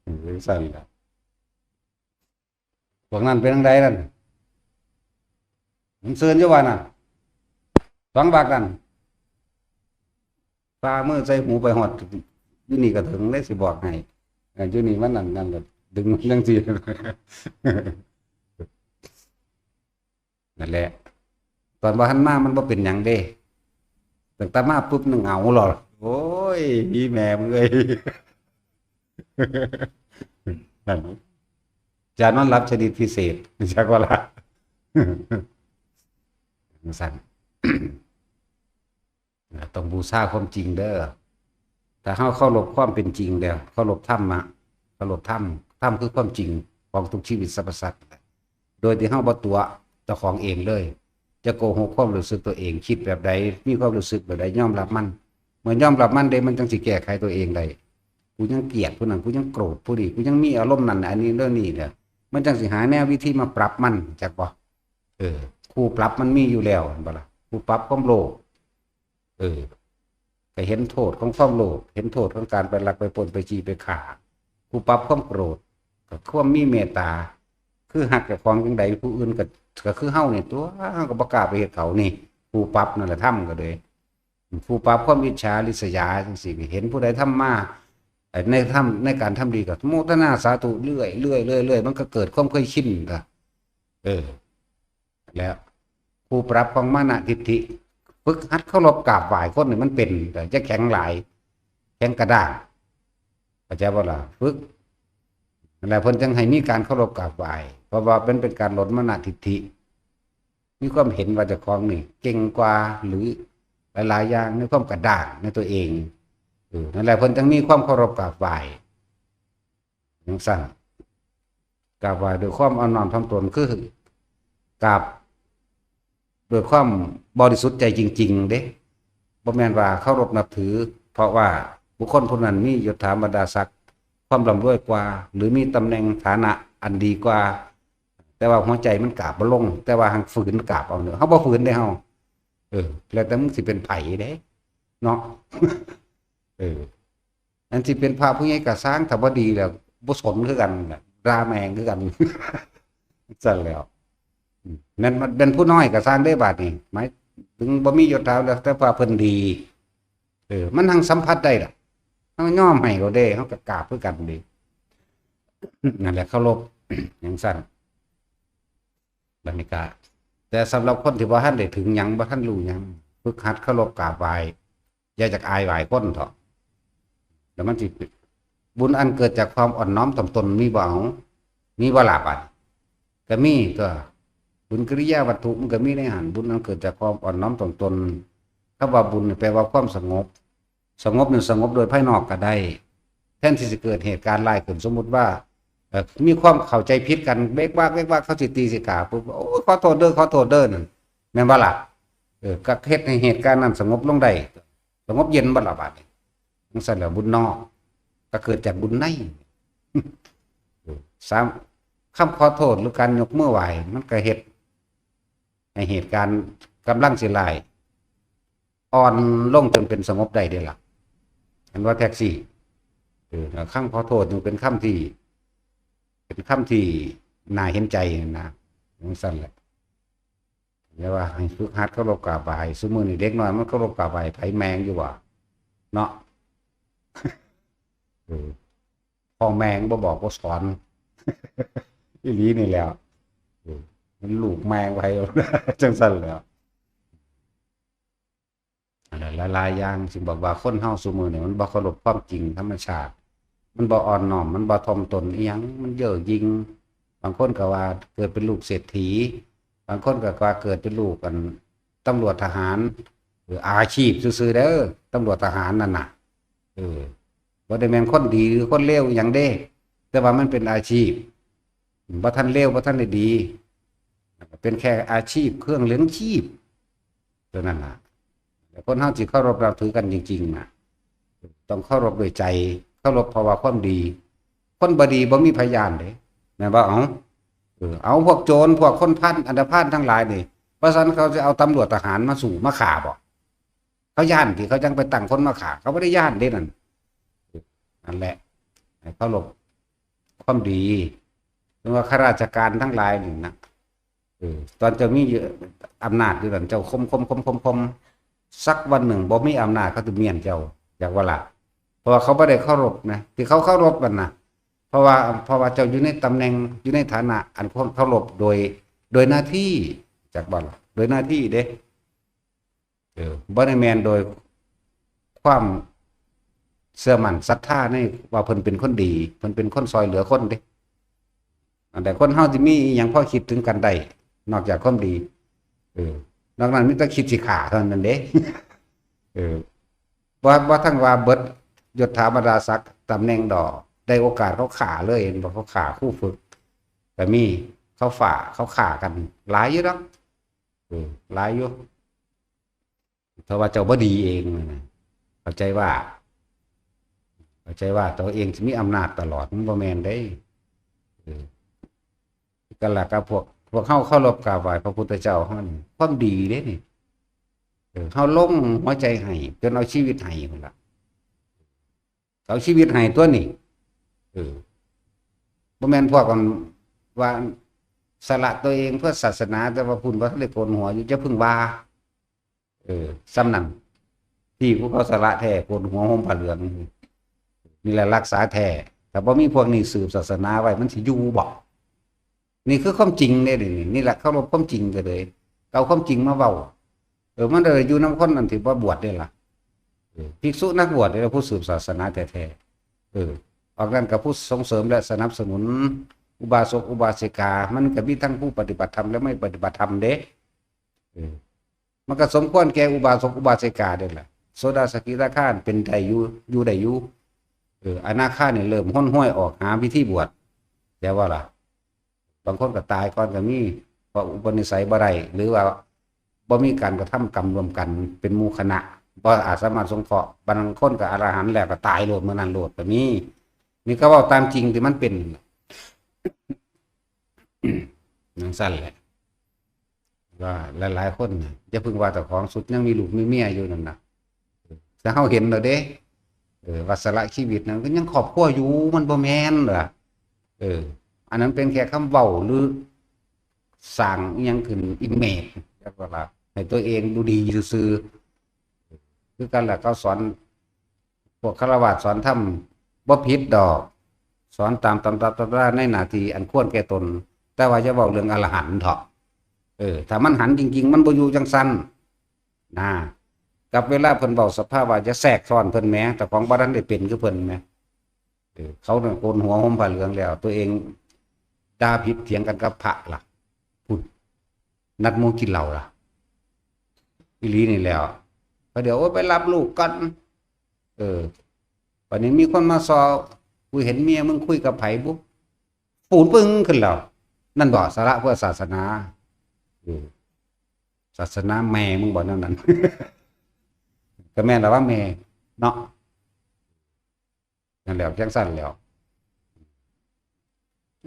เออ จังซั่นล่ะ พวกนั้นเป็นจั่งใดนั่น มันซื่นอยู่ว่านั่น สองบักนั่น ฝ่ามือใส่หูไปฮอด อยู่นี่ก็ถึงเลยสิบอกให้ เออ อยู่นี่มันนั่น นั่นก็ดึงมันจังซี่ นั่นแหละ ตอนบ่ทันมามันบ่เป็นหยังเด้ ตั้งแต่มาปุ๊บนี่เหงาหลอด โอ้ย อีแม่มึงเอ้ย นั่น ยานอนหลับชนิดพิเศษ จักว่าล่ะ จั่งซั่น ต้องบูชาความจริงเด้อ ถ้าเฮาเคารพความเป็นจริงแล้ว เคารพธรรมะ เคารพธรรม ธรรมคือความจริงของทุกชีวิตสรรพสัตว์ โดยที่เฮาบ่ตั๋วเจ้าของเองเลย จะโกหกความรู้สึกตัวเอง คิดแบบใด มีความรู้สึกแบบใด ยอมรับมัน เมื่อยอมรับมันเด้ มันจั่งสิแก้ไขตัวเองได้ กูยังเกลียดผู้นั้น กูยังโกรธผู้นี้ กูยังมีอารมณ์นั้น อันนี้เรื่องนี้เนี่ย มันจั่งสิหาแนววิธีมาปรับมัน จักบ่ เออ คู่ปรับมันมีอยู่แล้ว เห็นบ่ล่ะ คู่ปรับความโลภ เออ ก็เห็นโทษของความโลภ เห็นโทษของการไปลักไปปล้นไปจี้ไปฆ่า คู่ปรับความโกรธ ก็ความมีเมตตา คือฮักเจ้าของจั่งใด ผู้อื่นก็ ก็คือเฮานี่ตั๊ว เฮาก็บ่กล้าไปเฮ็ดเขานี่ คู่ปรับนั่นแหละธรรมก็เลย คู่ปรับความอิจฉาริษยาจั่งซี้ เห็นผู้ใดทำมา เอ่อ ในธรรม ในการทำดีก็โมทนาสาธุเรื่อย เรื่อย เรื่อย เรื่อย มันก็เกิดความเคยชินก็ เออ แล้ว คู่ปรับของมานะทิฏฐิ ฝึกหัดเคารพกราบไหว้คนนี่มันเป็น แต่จะแข็งหลาย แข็งกระด้าง เข้าใจบ่ล่ะ ฝึก นั่นแหละเพิ่นจั่งให้มีการเคารพกราบไหว้ เพราะว่ามันเป็นการลดมานะทิฏฐิ มีความเห็นว่าเจ้าของนี่เก่งกว่า หรือหลายๆอย่าง ในความกระด้างในตัวเอง เออ นั่นแหละเพิ่นจั่งมีความเคารพกราบไหว้ จั่งซั่น กราบไหว้ด้วยความอ่อนน้อมถ่อมตน คือกราบด้วยความบริสุทธิ์ใจจริงๆ เด้ บ่แม่นว่าเคารพนับถือ เพราะว่าบุคคลผู้นั้นมียศถาบรรดาศักดิ์ ความร่ำรวยกว่า หรือมีตำแหน่งฐานะอันดีกว่า แต่ว่าหัวใจมันกราบบ่ลง แต่ว่าหั้นฝืนกราบเอาเนาะ เฮาบ่ฝืนเด้เฮา เออ แล้วแต่มึงสิเป็นไผเด้ เนาะ เออ อันสิเป็นพระผู้ใหญ่ก็ซ่าง ถ้าบ่ดีแล้วบ่สนคือกันน่ะ ด่าแม่งคือกัน ซั่นแล้ว อืม แม่น แม่นผู้น้อยก็ซ่างเด้บาดนี้ หมายถึงบ่มียศถาแล้ว แต่ว่าเพิ่นดี เออ มันหั้งสัมผัสได้ล่ะ เฮายอมให้เขาเด้ เฮาก็กราบคือกันเด้ นั่นแหละเคารพ จั่งซั่น บรรยากาศ แต่สำหรับคนที่บ่ทันได้ถึงหยัง บ่ทันรู้หยัง ฝึกหัดเคารพกราบไหว้ อย่าจักอายไหว้คนเถาะ แล้วมันสิ บุญอันเกิดจากความอ่อนน้อมถ่อมตนมีบ่เอา มีบ่ล่ะบัด ก็มีตั๊ว บุญกิริยาวัตถุมันก็มีในหั้น บุญอันเกิดจากความอ่อนน้อมถ่อมตน คำว่าบุญนี่แปลว่าความสงบ สงบนี่สงบโดยภายนอกก็ได้ แทนที่สิเกิดเหตุการณ์ร้ายขึ้น สมมุติว่า เอ่อ มีความเข้าใจผิดกัน เวกวาก เวกวาก เขาสิตีสิกาปุ๊บ โอ้ย ขอโทษเด้อ ขอโทษเด้อ นั่น แม่นบ่ล่ะ เออ ก็เฮ็ดให้เหตุการณ์นั้นสงบลงได้ สงบเย็นบ่ล่ะบาดนี้ จั่งซั่นแหละ บุญนอก ก็เกิดจากบุญใน เออ สาม คำขอโทษหรือการยกมือไหว้ มันก็เฮ็ดให้เหตุการณ์กำลังสิร้าย อ่อนลงจนเป็นสงบได้เด้ล่ะ อันว่าแท็กซี่ เออ คำขอโทษยังเป็นคำที่ เป็นคำที่น่าเห็นใจนะ จั่งซั่นแหละ เรียกว่าให้ฝึกหัดเคารพกราบไหว้ ซุมื้อนี้เด็กน้อยมันเคารพกราบไหว้ไผแม่งอยู่บ่ เนาะ เออ พ่อแม่งบ่บอกบ่สอน อีหลีนี่แหล้ว เออ มันลูกแม่งไผ จั่งซั่นแหล้ว อันนั้นหลายๆอย่าง ซึ่งบอกว่าคนเฮาซุมื้อนี้มันบ่เคารพความจริงธรรมชาติ มันบ่อ่อนน้อม มันบ่ถ่อมตนอิหยัง มันเย่อหยิ่ง บางคนก็ว่าเกิดเป็นลูกเศรษฐี บางคนก็ว่าเกิดเป็นลูกอันตำรวจทหาร หรืออาชีพซื่อๆเด้อ ตำรวจทหารนั่นน่ะ เออ บ่ได้แม่นคนดีหรือคนเลวอิหยังเด้ แต่ว่ามันเป็นอาชีพ บ่ทันเลว บ่ทันได้ดี เป็นแค่อาชีพเครื่องเลี้ยงชีพ ตัวนั้นนะแต่คนเฮาสิเคารพนับถือกันจริงๆนะต้องเคารพด้วยใจ เคารพเพราะว่าความดี คนบ่ดีบ่มีไผย้านเด้แม่นบ่เอาเออเอาพวกโจรพวกคนพาลอันธพาลทั้งหลายนี่เพราะฉะนั้นเขาจะเอาตำรวจทหารมาสู้มาฆ่าบ่เขาย้านที่เขาจั่งไปตั้งคนมาฆ่าเขาบ่ได้ย้านเด้นั่นนั่นแหละให้เคารพความดีถึงว่าข้าราชการทั้งหลายนี่นะ เออตอนเจ้ามีอยู่อำนาจอยู่นั่นเจ้าข่มข่มข่มข่มข่มสักวันหนึ่งบ่มีอำนาจเขาจะเมียนเจ้าอยากว่าล่ะเพราะว่าเขาไม่ได้เคารพนะที่เขาเคารพมันนะเพราะว่าเพราะว่าเจ้าอยู่ในตำแหน่งอยู่ในฐานะอันควรเคารพโดยโดยหน้าที่จากบ่ล่ะโดยหน้าที่เด้เออบ่ได้แม่นโดยความเชื่อมั่นศรัทธาในว่าเพิ่นเป็นคนดีเพิ่นเป็นคนซอยเหลือคนเด้ อันแต่คนเฮาสิมีอหยังพอคิดถึงกันได้ นอกจากความดี เออ นอกนั้นมีแต่คิดสิฆ่าเท่านั้นเด้ เออบ่บ่ทั้งว่าเบิดยศถาบรรดาศักดิ์ตำแหน่งดอก ได้โอกาสเขาฆ่าเลยเห็นบ่เขาฆ่าครูฝึกก็มีเขาฝ่าเขาฆ่ากันหลายอยู่ดอกเออหลายอยู่ เพราะว่าเจ้าบ่ดีเองนะเข้าใจว่าเข้าใจว่าตัวเองสิมีอำนาจตลอดมันบ่แม่นเด้เออกันล่ะกับพวกพวกเฮาเคารพกราบไหว้พระพุทธเจ้าเฮานี่ความดีเด้นี่เออเฮาลงหัวใจให้จนเอาชีวิตให้พุ่นล่ะเอาชีวิตให้ตัวนี่เออบ่แม่นพวกกันว่าสละตัวเองเพื่อศาสนาแต่ว่าพุ่นบ่ทันได้โกนหัวอยู่จะพึ่งว่า เออส่ำนั้นที่ผู้เขาสละแท้โกนหัวห่มผ้าเหลืองนี่แหละรักษาแท้ถ้าบ่มีพวกนี้สืบศาสนาไว้มันสิอยู่บ่นี่คือความจริงเด้นี่นี่แหละเคารพความจริงก็เลยเอาความจริงมาเว้าเออมันเลยอยู่นำคนนั้นที่บ่บวชได้ล่ะเออภิกษุนักบวชนี่แหละผู้สืบศาสนาแท้ๆเออออกนั้นกับผู้ส่งเสริมและสนับสนุนอุบาสกอุบาสิกามันก็มีทั้งผู้ปฏิบัติธรรมและไม่ปฏิบัติธรรมเด้เออ มันก็สมควรแก่อุบาสกอุบาสิกาเด้อล่ะโสดาสกิทาคาเป็นได้อยู่อยู่ได้อยู่เอออนาคานี่เริ่มห้นห้วยออกหาวิธีบวชแต่ว่าล่ะบางคนก็ตายก่อนก็มีเพราะอุปนิสัยบ่ได้หรือว่าบ่มีการกระทำกรรมร่วมกันเป็นหมู่คณะบ่อาจสามารถสงเคราะห์บางคนก็อรหันต์แล้วก็ตายโลดมื้อนั้นโลดก็มีนี่ก็เว้าตามจริงที่มันเป็นจั่งซั่นแหละ ว่าหลายๆคนน่ะอย่าเพิ่งว่าเจ้าของสุดยังมีลูกมีเมียอยู่นั่นน่ะแต่เฮาเห็นแล้วเด้เออว่าสละชีวิตนั้นก็ยังครอบครัวอยู่มันบ่แม่นล่ะเอออันนั้นเป็นแค่คำเว้าหรือสร้างอิหยังขึ้น image แล้วก็ว่าให้ตัวเองดูดีซื่อๆคือกันล่ะเขาสอน พวกฆราวาสสอนธรรมบ่ผิดดอก สอนตามตำรับตำราในหน้าที่อันควรแก่ตน แต่ว่าอย่าเว้าเรื่องอรหันต์เถาะเออ ถ้ามันหันจริงๆ มันบ่อยู่จังซั่นนะกับเวลาเพิ่นเว้าสภาวะอย่าแทรกซ้อนเพิ่นแหมเจ้าของบ่ทันได้เป็นคือเพิ่นแหมเออเขาเนี่ยโกนหัวห่มผ้าเหลืองแล้ว ตัวเองด่าผิดเถียงกันกับพระล่ะพุ้นนัดหมู่กินเหล้าล่ะอีหลีนี่แล้วพอเดี๋ยวโอ้ยไปรับลูกก่อน เออบัดนี้มีคนมาซอกูเห็นเมียมึงคุยกับไผบุปูนปึ้งขึ้นแล้ว นั่นบ่สาระเพื่อศาสนาเออศาสนาแม่มึงบ่นั่นนั่นก็แม่นละว่าแม่เนาะนั่นแหละจังซั่นแล้ว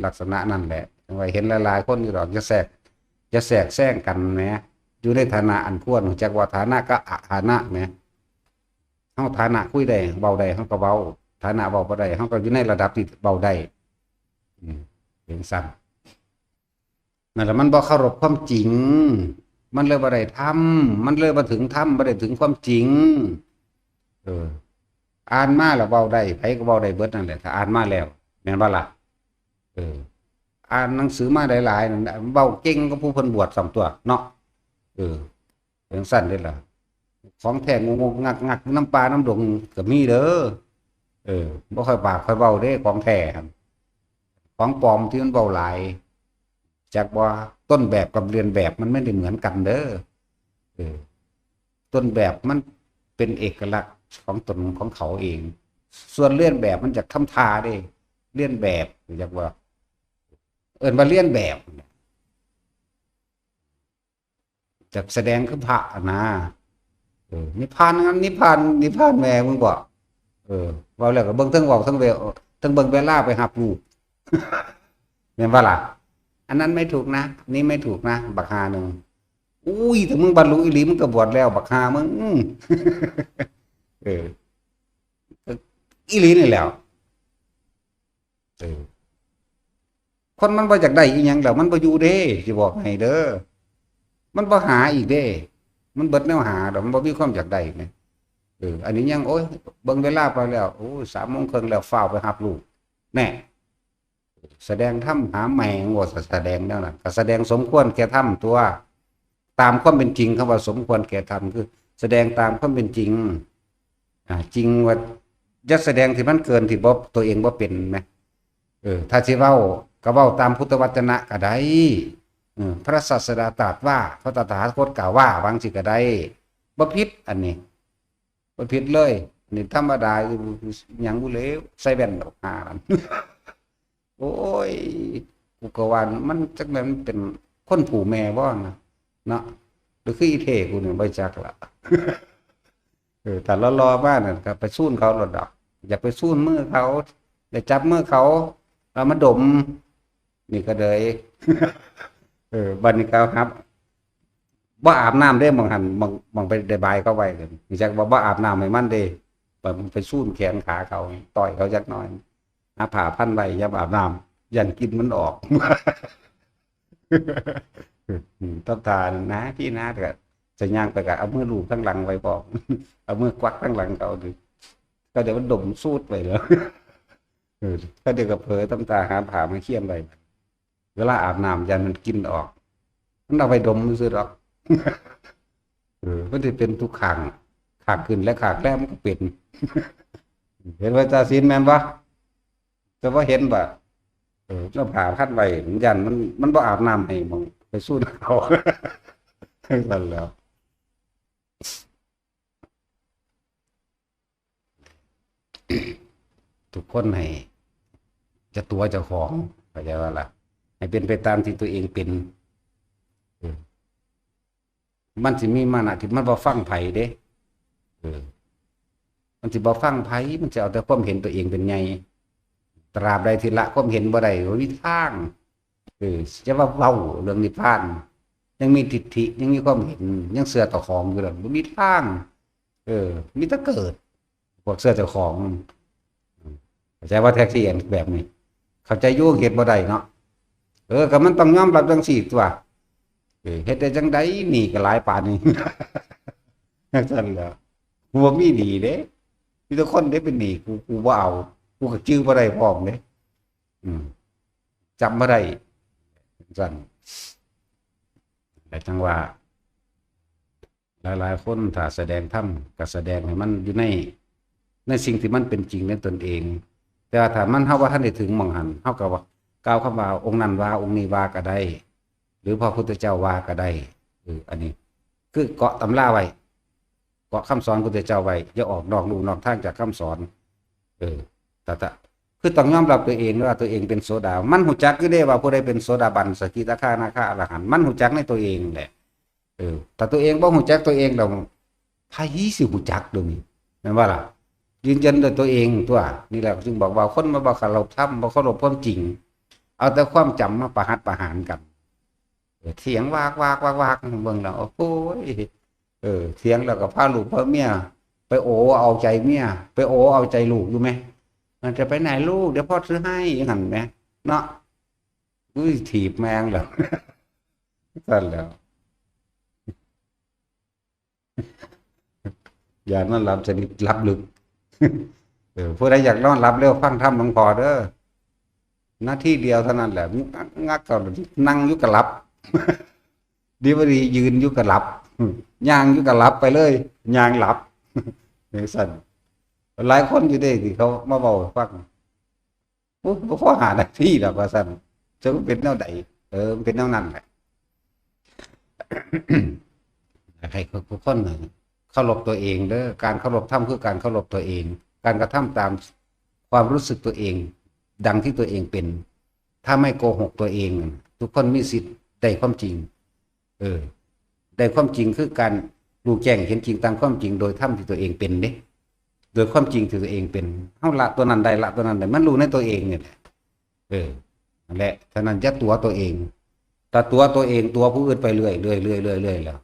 ลักษณะนั่นแหละจั่งว่าเห็นหลายๆคนอยู่ดอกจะแทรกจะแทรกแซงกันแหมอยู่ในฐานะอันควรรู้จักว่าฐานะกับอฐานะแหมเฮาฐานะคุยได้เว้าได้เฮาก็เว้าฐานะเว้าบ่ได้เฮาก็อยู่ในระดับที่เว้าได้อืมเป็นซั่นนั่นแหละมันบ่เคารพความจริง มันเลยบ่ได้ธรรมมันเลยบ่ถึงธรรมบ่ได้ถึงความจริง เอออ่านมาแล้วเว้าได้ไผก็เว้าได้เบิดนั่นแหละถ้าอ่านมาแล้วแม่นบ่ล่ะเอออ่านหนังสือมาหลายๆนั่นเว้าเก่งก็ผู้เพิ่นบวชสองตัวเนาะเออจังซั่นเด้ล่ะของแท้งงๆงักๆนำป่านำดงก็มีเด้อเออบ่ค่อยปากค่อยเว้าเด้ของแท้หั่นของปลอมที่มันเว้าหลายจักว่าต้นแบบกับเลียนแบบมันไม่ได้เหมือนกันเด้อเออต้นแบบมันเป็นเอกลักษณ์ของตนของเขาเอง ส่วนเลียนแบบมันจากทำท่าเด้เลียนแบบอยากว่า เอิ้นว่าเลียนแบบ จะแสดงคือพระนะ เออ นิพพานนั้นนิพพาน นิพพานแม่มึงบอก เออ เว้าแล้วก็เบิ่งเทิงเว้าเทิงเวเทิงเบิ่งเวลาไปรับรู้ แม่นบ่ล่ะ อันนั้นไม่ถูกนะ นี่ไม่ถูกนะ บักห่าหนึ่ง อุ้ย แต่มึงบรรลุอีหลี มึงก็บวชแล้ว บักห่ามึง อืม เออ อีหลีนี่แหล้ว เออ คนมันบ่อยากได้อีหยังแล้ว มันบ่อยู่เด้ สิบอกให้เด้อ มันบ่หาอีกเด้ มันเบิดแนวหาแล้ว มันบ่มีความอยากได้แหม เออ อันนี้ยัง โอ้ย เบิ่งเวลาไปแล้ว โอ้ย สามโมงครึ่งแล้ว ฟ้าวไปรับรู้ แน่ แสดงธรรมหาแม่งว่าแสดงแนวนั้น ก็แสดงสมควรแก่ธรรมตัว ตามความเป็นจริง คำว่าสมควรแก่ธรรม คือ แสดงตามความเป็นจริง อ่า จริงว่า อย่าแสดงที่มันเกินที่บ่ ตัวเองบ่เป็นแหม เออ ถ้าสิเว้า ก็เว้าตามพุทธวจนะก็ได้ เออ พระศาสดาตรัสว่า พระตถาคตกล่าวว่า ว่าจั่งซี้ก็ได้ บ่ผิด อันนี้ บ่ผิดเลย อันนี้ธรรมดา หยังบ่เลว ใส่แว่นดอกหานั่น โอ้ย กูก็ว่ามันจักแม่นมันเป็นคนผู้แม่บ่นะ เนาะ หรือคืออีเท่กูนี่ บ่จักละ เออ แต่หล่อๆมานั่นก็ไปซูนเขาโลดดอก อย่าไปซูนมือเขา อย่าจับมือเขา เอามาดม นี่ก็เลย เออ บัดนี้ก็ครับ บ่อาบน้ำเด้ หม่องหั่น หม่อง หม่องไปได้บายเขาไว้ จักว่าบ่อาบน้ำให้มันเด้ ไป ไปซูนแขนขาเขา ต่อยเขาจักหน่อย หาผ้าพันไว้ ยามอาบน้ำ ย่านกลิ่นมันออก อืม ต้องทานนะ พี่นะ แต่ก็จะย่างไปก็เอามือลูบข้างหลังไว้พร้อม เอามือกวักข้างหลังเขาดิ ก็เดี๋ยวมันดมสูดไปแล้ว เออ ก็เดี๋ยวก็เผลอตำตาหาผ้ามาเคี่ยมไว้ เวลาอาบน้ำย่านมันกลิ่นออก มันเอาไปดมซื่อดอก เออ มันสิเป็นทุกข้าง ข้างขึ้นและข้างแรมมันก็เป็น เห็นว่าตาศีลแม่นบ่ แต่ว่าเห็นบ่ เออ แล้วผ้าพันไว้ มันย่านมัน มันบ่อาบน้ำให้หม่องไปซูนเขา นั่นแหล้ว ทุกคนให้จะตัวเจ้าของ เข้าใจว่าล่ะ ให้เป็นไปตามที่ตัวเองเป็น เออ มันสิมีมานะที่มันบ่ฟังไผเด้ เออ มันสิบ่ฟังไผ มันสิเอาแต่ความเห็นตัวเองเป็นใหญ่ ตราบใดที่ละความเห็นบ่ได้ บ่มีทาง เออ จะว่าเว้าเรื่องนิพพาน ยังมีทิฏฐิ ยังมีความเห็น ยังเชื่อเจ้าของอยู่นั่น บ่มีทาง เออ มีแต่เกิด พวกเชื่อเจ้าของ เข้าใจว่าแท็กซี่อันแบบนี้ เข้าใจอยู่ เฮ็ดบ่ได้เนาะ เออ ก็มันต้องยอมรับจั่งซี้ตัว เออ เฮ็ดได้จั่งใด หนี้ก็หลายปานนี้ จั่งซั่นแหล้ว กูบ่มีหนี้เด้ มีแต่คนเด้เป็นหนี้ กู กูบ่เอา กูก็จื่อบ่ได้พร้อมเด้ อืม จำบ่ได้ จั่งซั่น แต่จั่งว่า หลายๆคนถ้าแสดงธรรมก็แสดงให้มันอยู่ใน ในสิ่งที่มันเป็นจริงในตนเอง แต่ว่าถ้ามัน เฮาบ่ทันได้ถึงหม่องหั้น เฮาก็ว่ากล่าวคำว่าองค์นั้นว่า องค์นี้ว่าก็ได้ หรือพระพุทธเจ้าว่าก็ได้ เออ อันนี้ คือเกาะตำราไว้ เกาะคำสอนพุทธเจ้าไว้ อย่าออกนอกลู่นอกทางจากคำสอน เออ แต่ แต่ คือต้องยอมรับตัวเองว่าตัวเองเป็นโสดา มันฮู้จักอยู่เด้ว่าผู้ใดเป็นโสดาบัน สกิทาคานาคาอรหันต์ มันฮู้จักในตัวเองแหละ เออ ถ้าตัวเองบ่ฮู้จักตัวเองแล้ว ไผสิฮู้จักเดี๋ยวนี้ แม่นบ่ล่ะ ยืนยันด้วยตัวเองตัว นี่แหละจึงบอกว่าคนมาบ่เคารพธรรม บ่เคารพความจริง เอาแต่ความจำมาประหัตประหารกัน เออ เถียงวากวากวากวาก เบิ่งแล้ว โอ้โหย เออ เถียงแล้วก็พาลูกพาเมีย ไปโอเอาใจเมีย ไปโอเอาใจลูกอยู่แหม มันจะไปไหนลูก เดี๋ยวพ่อซื้อให้ อย่างนั้นแหม เนาะ อุ้ย ถีบแม่งแล้ว ซั่นแหล้ว อย่านอนหลับสนิท หลับลึก เออ ผู้ใดอยากนอนหลับเร็ว ฟังธรรมหลวงพ่อเด้อ นาทีเดียวเท่านั้นแหละ งักงักก็นั่งอยู่ก็หลับ ดีบ่ดียืนอยู่ก็หลับ ย่างอยู่ก็หลับไปเลย ย่างหลับ จั่งซั่น หลายคนอยู่เด้ที่เขามาเว้าให้ฟัง โอ้ บ่พอห้านาทีดอกว่าซั่น จะมันเป็นแนวใด เออ มันเป็นแนวนั้นแหละ ให้ทุกคนเคารพตัวเองเด้อ การเคารพธรรมคือการเคารพตัวเอง การกระทำตามความรู้สึกตัวเอง ดังที่ตัวเองเป็น ถ้าไม่โกหกตัวเอง ทุกคนมีสิทธิ์ได้ความจริง เออ ได้ความจริงคือการรู้แจ้งเห็นจริงตามความจริงโดยธรรมที่ตัวเองเป็นเด้ โดยความจริงที่ตัวเองเป็น เฮาละตัวนั้นได้ ละตัวนั้นได้ มันรู้ในตัวเองนี่แหละ เออ นั่นแหละ เท่านั้น อย่าตั๋วตัวเอง ถ้าตั๋วตัวเอง ตั๋วผู้อื่นไปเรื่อย เรื่อย เรื่อย เรื่อย เรื่อยแล้ว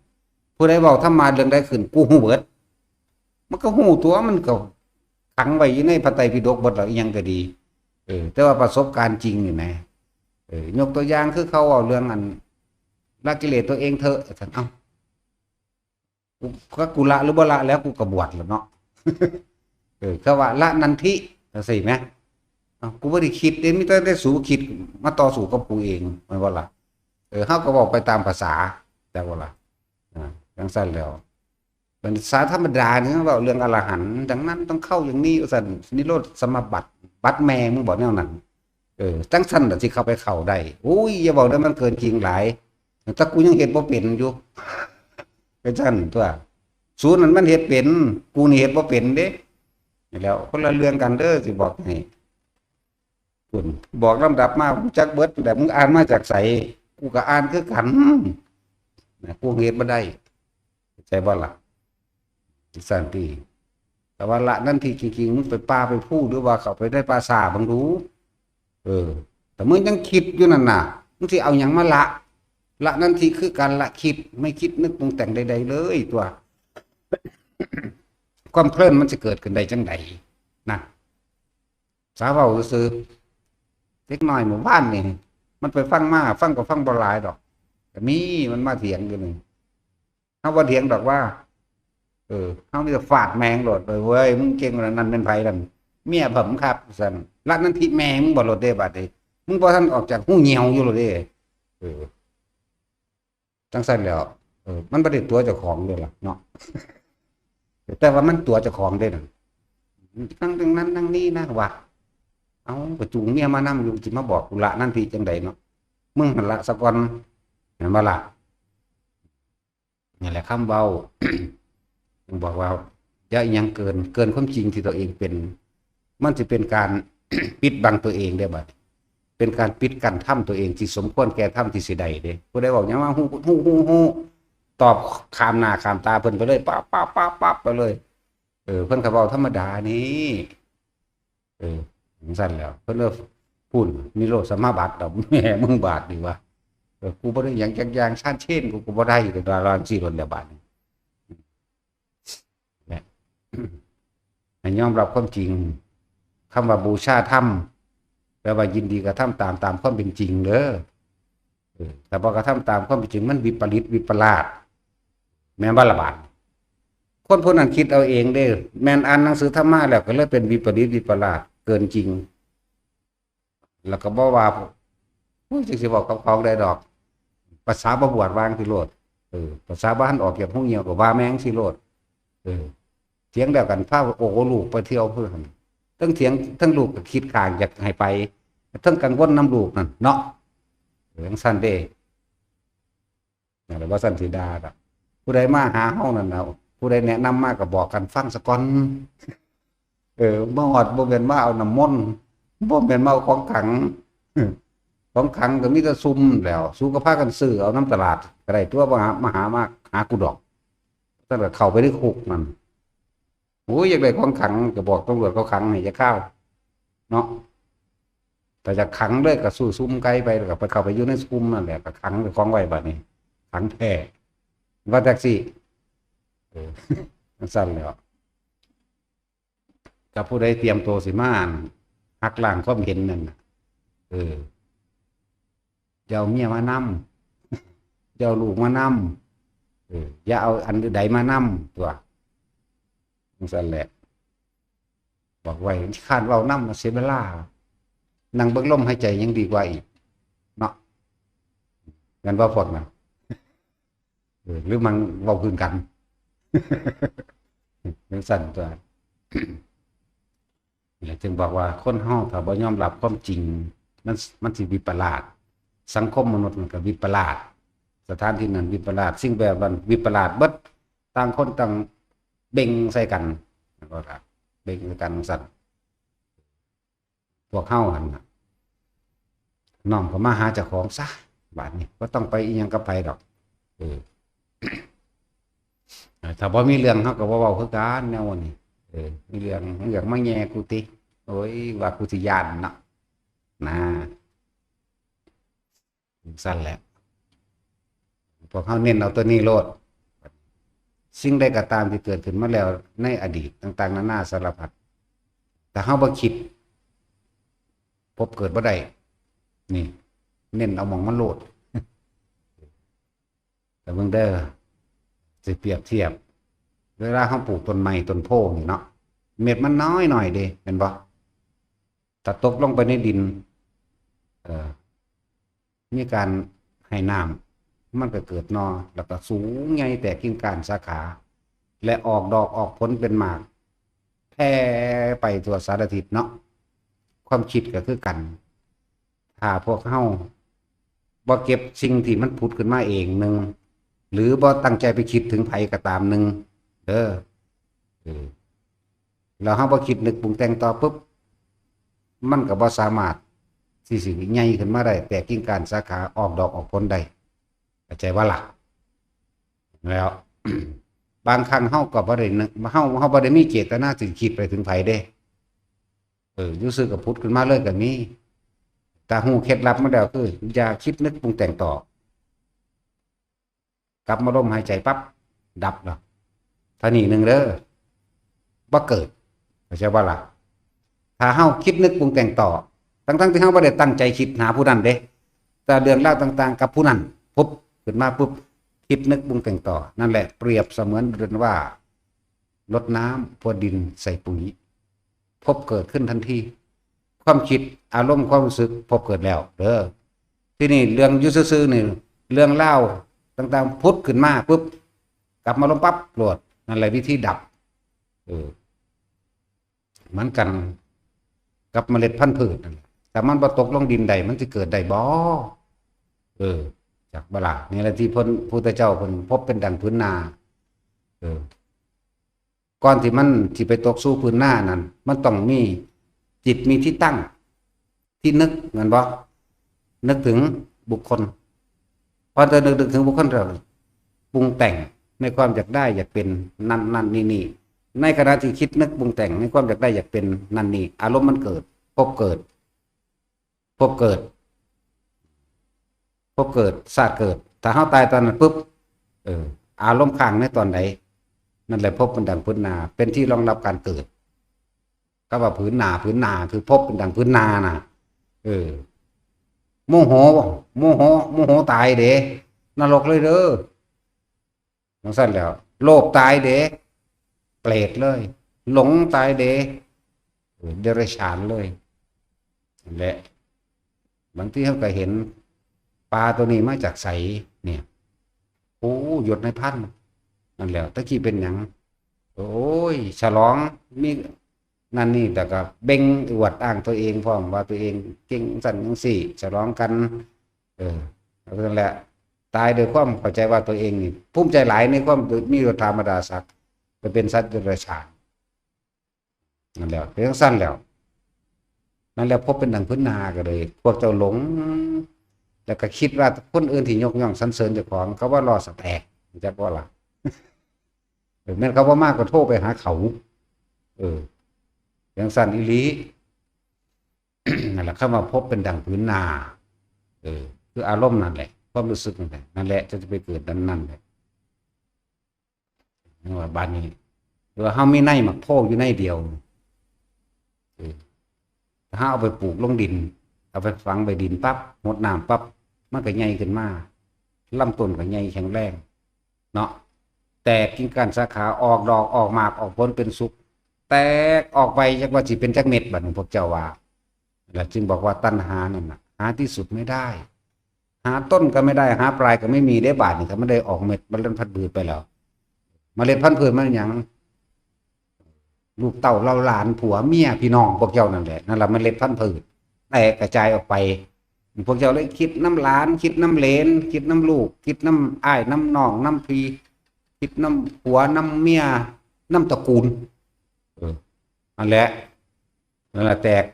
ผู้ใดเว้าธรรมะเรื่องใดขึ้น กูฮู้เบิด มันก็ฮู้ตั๋ว มันก็ขังไว้อยู่ในพระไตรปิฎกเบิดแล้ว อีหยังก็ดี เออ แต่ว่าประสบการณ์จริงนี่นะ เออ ยกตัวอย่างคือเขาเว้าเรื่องอัน ละกิเลสตัวเองเถอะ ซั่น เอ้า กู ก็กูละหรือบ่ละแล้ว กูก็บวชแล้วเนาะ เออ เขาว่าละนันทิ จั่งซี้แหม เอ้า กูบ่ได้คิดเด้ มีแต่ได้สูคิดมาต่อสู้กับกูเอง แม่นบ่ล่ะ เออ เฮาก็เว้าไปตามภาษา จักบ่ล่ะ อ่า จั่งซั้นแล้ว เป็นภาษาธรรมดานี่ เว้าเรื่องอรหันต์ ดังนั้นต้องเข้าอย่างนี้ ว่าซั่น นิโรธสมาบัติ บัติแม่มึงบ่แนวนั้น เออ จั่งซั้นล่ะสิเข้าไปเข้าได้ โอ้ย อย่าเว้าเด้อ มันเกินจริงหลาย แต่กูยังเฮ็ดบ่เป็นอยู่ เป็นซั่นตั๊ว สูนั่นมันเฮ็ดเป็น กูนี่เฮ็ดบ่เป็นเด้ นี่แหล้ว คนละเรื่องกันเด้อ สิบอกให้ คุณ บอกลำดับมา กูจักเบิด แต่มึงอ่านมาจากไส กูก็อ่านคือกัน นะ กูเฮ็ดบ่ได้ เข้าใจบ่ล่ะ จั่งซั้นติ แต่ว่าละนันทิจริงๆ มึงไปป่าไปภู หรือว่าเข้าไปในป่าช้าเบิ่งดู เออ แต่มึงยังคิดอยู่นั่นน่ะ มึงสิเอาหยังมาละ ละนันทิคือการละคิด ไม่คิดนึกปรุงแต่งใดๆ เลยตั๊ว ความเพลินมันสิเกิดขึ้นได้จั่งใด นั่น สาเว้าซื่อๆ เด็กน้อยหมู่บ้านนี่ มันไปฟังมา ฟังก็ฟังบ่หลายดอก ก็มี มันมาเถียงอยู่นี่ เฮาบ่เถียงดอกว่า เออ เฮามีแต่ฟาดแม่งโลด เออ เว้ย มึงเก่งกว่านั้น แม่นไผนั่น เมียผมครับ ซั่น ละนันทิแม่มึงบ่โลดเด้ บัดนี้ มึงบ่ทันออกจากหูเหี่ยวอยู่โลดเด้ เออ จั่งซั้นแหล้ว เออ มันบ่ได้ตั๋วเจ้าของเด้ล่ะเนาะ แต่ว่ามันตั๋วเจ้าของเด้นั่น นั่งตรงนั้นนั่งนี่นะ ว่า เอ้า ก็จูงเมียมานำอยู่ สิมาบอกกูละนันทิจั่งใดเนาะ มึงหั่นละซะก่อน แม่นบ่ล่ะ นี่แหละคำเว้า ถึงบอกว่า อย่าอิหยังเกิน เกินความจริงที่ตัวเองเป็น มันสิเป็นการ ปิดบังตัวเองเด้บัดนี้ เป็นการปิดกั้นธรรมตัวเองที่สมควรแก่ธรรมที่สิได้เด้ ผู้ใดบอกหยังว่าฮู้ ฮู้ ฮู้ ฮู้ ตอบข้ามหน้าข้ามตาเพิ่นไปเลย ปั๊บ ปั๊บ ปั๊บ ปั๊บ ไปเลย เออ เพิ่นก็เว้าธรรมดานี่ เออ จั่งซั้นแหล้ว เพิ่นเลย พู้น นิโรธสมาบัติดอก แม่มึงบาดนี่วะ เออ กูบ่ได้หยังจักอย่าง ชาญเชนกูก็บ่ได้ แต่ว่าจั่งซี้โลดแหล้วบาดนี้ นะ ให้ยอมรับความจริง คำว่าบูชาธรรม แปลว่ายินดีกระทำตาม ตามความเป็นจริงเด้อ เออ ถ้าบ่กระทำตามความเป็นจริง มันวิปริตวิปลาส แม่นบ่ล่ะบาด คนผู้นั้นคิดเอาเองเด้ แม่นอ่านหนังสือธรรมะแล้วก็เลยเป็นวิปริตวิปลาส เกินจริง แล้วก็บ่ว่า โอ้ย จักสิเว้ากับเขาได้ดอก ภาษาบ่บวช ว่าจั่งซี้โลด เออ ภาษาบ่ทันออกจากหูเหี่ยวก็ว่าแม่งซี้โลด เออ เถียงเดียวกัน พาโอ้ลูกไปเที่ยวเพิ่น ทั้งเถียง ทั้งลูกก็คิดข้างอยากให้ไป ทั้งกังวลนำลูกนั่นเนาะ เออ จั่งซั้นเด้ นั่นแหละ ว่าซั่นสิด่าดอก ผู้ใดมาหาเฮานั่นน่ะ ผู้ใดแนะนำมาก็บอกกันฟังซะก่อน เออ มาฮอดบ่แม่นมาเอาน้ำมนต์ บ่แม่นมาเอาของขลัง ของขลังก็มีแต่ซุ่มแหล้ว สูก็พากันซื้อเอานำตลาดก็ได้ตั๊ว บ่หา มาหา มาหากูดอก ตั้งแต่เข้าไปในคุกนั่น โอ้ย อยากได้ของขลังก็บอกตำรวจเขาขลังให้อย่าเข้า เนาะ แต่อยากขลังเลยก็สู้ซุ่มไกลไป แล้วก็ไปเข้าไปอยู่ในซุ่มนั่นแหละ ก็ขลังเจ้าของไว้บัดนี้ ขลังแท้ ว่าจั่งซี้ เออ จั่งซั้นแหล้ว กับผู้ใดเตรียมตัวสิมาหักล้างความเห็นนั่นน่ะ เออ อย่าเอาเมียมานำ อย่าเอาลูกมานำ เออ อย่าเอาอันใดมานำตั๊ว จั่งซั้นแหละ บอกไว้ คร้านเว้านำ เสียเวลา นั่งเบิ่งลมหายใจยังดีกว่าอีก เนาะ แม่นบ่พวกนั้น เออ หรือมันเว้าพื้นกัน จั่งซั้นตั๊ว นี่แหละจึงบอกว่าคนเฮาถ้าบ่ยอมรับความจริง มัน มันสิวิปลาส สังคมมนุษย์มันก็วิปลาส สถานที่นั้นวิปลาส สิ่งแวดล้อมวิปลาสเบิด ต่างคนต่างเบ่งใส่กัน แล้วก็เบ่งใส่กันจั่งซั้น พวกเฮาหั่นน่ะ น้อมเข้ามาหาเจ้าของซะ บาดนี้บ่ต้องไปอิหยังกับไผดอก เออ ถ้าบ่มีเรื่องเฮาก็บ่เว้าคือกันแนวนี้ เออ มีเรื่องเรื่องมาแย่กูติ โอ้ย ว่ากูสิย่านเนาะ นะ สั้นแหละ พวกเฮาเน้นเอาตัวนี้โลด สิ่งใดก็ตามที่เกิดขึ้นมาแล้วในอดีตต่างๆนานาสารพัด ถ้าเฮาบ่คิด พบเกิดบ่ได้ นี่ เน้นเอาหม่องมันโลด แต่เบิ่งเด้อ สิเปรียบเทียบ เวลาเฮาปลูกต้นไม้ต้นโพนี่เนาะ เม็ดมันน้อยหน่อยเด้ แม่นบ่ ถ้าตกลงไปในดิน เอ่อ มีการให้น้ำ มันก็เกิดหน่อ แล้วก็สูงใหญ่แตกกิ่งก้านสาขา และออกดอกออกผลเป็นหมาก แผ่ไปทั่วสารทิศเนาะ ความคิดก็คือกัน ถ้าพวกเฮาบ่เก็บสิ่งที่มันผุดขึ้นมาเองหนึ่ง หรือบ่ตั้งใจไปคิดถึงไผก็ตามหนึ่ง เด้อ เออ แล้วเฮาบ่คิดนึกปรุงแต่งต่อปุ๊บ มันก็บ่สามารถที่สิใหญ่ขึ้นมาได้ แตกกิ่งก้านสาขาออกดอกออกผลได้ เข้าใจบ่ล่ะ แล้ว บางครั้งเฮาก็บ่ได้นึก เฮา เฮาบ่ได้มีเจตนาสิคิดไปถึงไผเด้ เออ อยู่ซื่อก็ผุดขึ้นมาเลยก็มี แต่ฮู้เคล็ดลับมาแล้วคือ อย่าคิดนึกปรุงแต่งต่อ กลับมาลมหายใจปั๊บ ดับแล้ว เท่านี้หนึ่งเด้อ บ่เกิด เข้าใจบ่ล่ะ ถ้าเฮาคิดนึกปรุงแต่งต่อ ทั้งๆที่เฮาบ่ได้ตั้งใจคิดหาผู้นั้นเด้ แต่เรื่องราวต่างๆกับผู้นั้น ปุ๊บ ขึ้นมาปุ๊บ คิดนึกปรุงแต่งต่อ นั่นแหละเปรียบเสมือนเรือนว่า รดน้ำพรวนดินใส่ปุ๋ย พบเกิดขึ้นทันที ความคิด อารมณ์ ความรู้สึก พบเกิดแล้ว เด้อ ทีนี้เรื่องอยู่ซื่อๆนี่ เรื่องราวต่างๆ ผุดขึ้นมาปุ๊บ กลับมาลมปั๊บโลด นั่นแหละวิธีดับ เออ เหมือนกันกับเมล็ดพันธุ์พืชนั่นแหละ แต่มันบ่ตกลงดินใด มันสิเกิดได้บ่ เออ จักบ่ล่ะ นี่แหละที่เพิ่น พุทธเจ้าเพิ่นพบเป็นดั่งผืนนา เออ ก่อนที่มันสิไปตกสู่ผืนนานั่น มันต้องมีจิตมีที่ตั้ง ที่นึก แม่นบ่ นึกถึงบุคคล พอจะนึก นึกถึงบุคคลแล้ว ปรุงแต่งในความอยากได้อยากเป็นนั่นนั่นนี่นี่ ในขณะที่คิดนึกปรุงแต่งในความอยากได้อยากเป็นนั่นนี่ อารมณ์มันเกิด พบเกิด พบเกิด พบเกิด ชาติเกิด ถ้าเฮาตายตอนนั้นปุ๊บ เออ อารมณ์ค้างในตอนใด นั่นแหละพบเป็นดั่งผืนนา เป็นที่รองรับการเกิด ก็ว่าผืนนา ผืนนา คือพบเป็นดั่งผืนนาน่ะ เออ โมโห โมโห โมโหตายเด้ นรกเลยเด้อ จั่งซั้นแล้ว โลภตายเด้ เปรตเลย หลงตายเด้ เออ เดรัจฉานเลย นั่นแหละ บางทีเฮาก็เห็น ปลาตัวนี้มาจากไสเนี่ย โอ้ ยศนายพัน นั่นแหละ ตะกี้เป็นหยัง โอ้ย ฉลอง มีนั่นนี่ แต่ก็เบ่งอวดอ้างตัวเองพร้อมว่าตัวเองเก่งจั่งซั้นจั่งซี้ ฉลองกัน เออ แล้วนั่นแหละ ตายด้วยความเข้าใจว่าตัวเองนี่ ภูมิใจหลายในความมียศถาบรรดาศักดิ์ ไปเป็นสัตว์เดรัจฉาน นั่นแหละ เป็นจั่งซั้นแล้ว นั่นแหละ พบเป็นดั่งผืนนาก็เลย พวกเจ้าหลง แล้วก็คิดว่าคนอื่นที่ยกย่องสรรเสริญเจ้าของ เขาว่าล้อสแตก จักบ่ล่ะ เออ แม่นเขาบ่มาก็โทรไปหาเขา เออ จั่งซั้นอีหลี นั่นแหละ คำว่าพบเป็นดั่งผืนนา เออ คืออารมณ์นั่นแหละ ความรู้สึกนั่นแหละ นั่นแหละ จะไปเกิดนั่นนั่นแหละ นั่นว่าบ้านนี้ หรือว่าเฮามีในหมากโพธิ์อยู่ในเดียว เออ ถ้าเอาไปปลูกลงดิน เอาไปฝังไว้ดินปั๊บ หดน้ำปั๊บ มันก็ใหญ่ขึ้นมา ลำต้นก็ใหญ่แข็งแรง เนาะ แตกกิ่งก้านสาขา ออกดอก ออกหมาก ออกผลเป็นสุก แตกออกไป จักว่าสิเป็นจักเม็ด บัดนี้พวกเจ้าว่า แล้วจึงบอกว่าตัณหานั่นน่ะ หาที่สุดไม่ได้ หาต้นก็ไม่ได้ หาปลายก็ไม่มี ได้บาดนี่ ถ้ามันได้ออกเม็ด เมล็ดพันธุ์พืชไปแล้ว เมล็ดพันธุ์พืชมันหยัง ลูกเต้าเหล่าหลาน ผัวเมียพี่น้องพวกเจ้านั่นแหละ นั่นแหละเมล็ดพันธุ์พืช แตกกระจายออกไป พวกเจ้าเลยคิดนำหลาน คิดนำเหลน คิดนำลูก คิดนำอ้ายนำน้องนำพี่ คิดนำผัวนำเมีย นำตระกูล เออ นั่นแหละ นั่นแหละแตก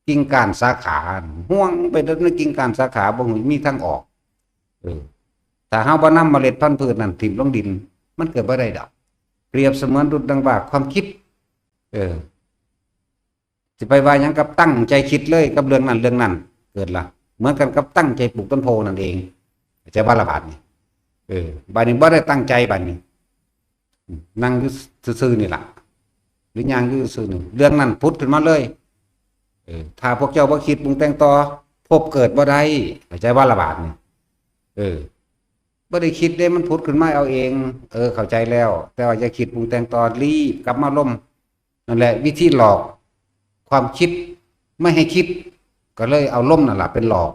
กิ่งก้านสาขา ห่วงไปโดนในกิ่งก้านสาขา บ่มีทางออก เออ ถ้าเฮาบ่นำเมล็ดพันธุ์พืชนั่นถิ่มลงดิน มันเกิดบ่ได้ดอก ปรียบเสมือนดุจดังว่าความคิด เออ สิไปว่าหยังกับตั้งใจคิดเลยกับเรื่องนั้นเรื่องนั้น เกิดละ เหมือนกันกับตั้งใจปลูกต้นโพธิ์นั่นเอง เข้าใจบ่ล่ะบาดนี้ เออ บาดนี้บ่ได้ตั้งใจบาดนี้ นั่งอยู่ซื่อๆนี่ล่ะ หรือย่างอยู่ซื่อๆนี่ เรื่องนั้นผุดขึ้นมาเลย เออ ถ้าพวกเจ้าบ่คิดปรุงแต่งต่อ ภพเกิดบ่ได้ เข้าใจบ่ล่ะบาดนี้ เออ บ่ได้คิดเด้ มันผุดขึ้นมาเอาเอง เออ เข้าใจแล้ว แต่ว่าอย่าคิดปรุงแต่งต่อ รีบกลับมาลม นั่นแหละวิธีหลอก ความคิดไม่ให้คิด ก็เลยเอาลมนั่นล่ะเป็นหลอก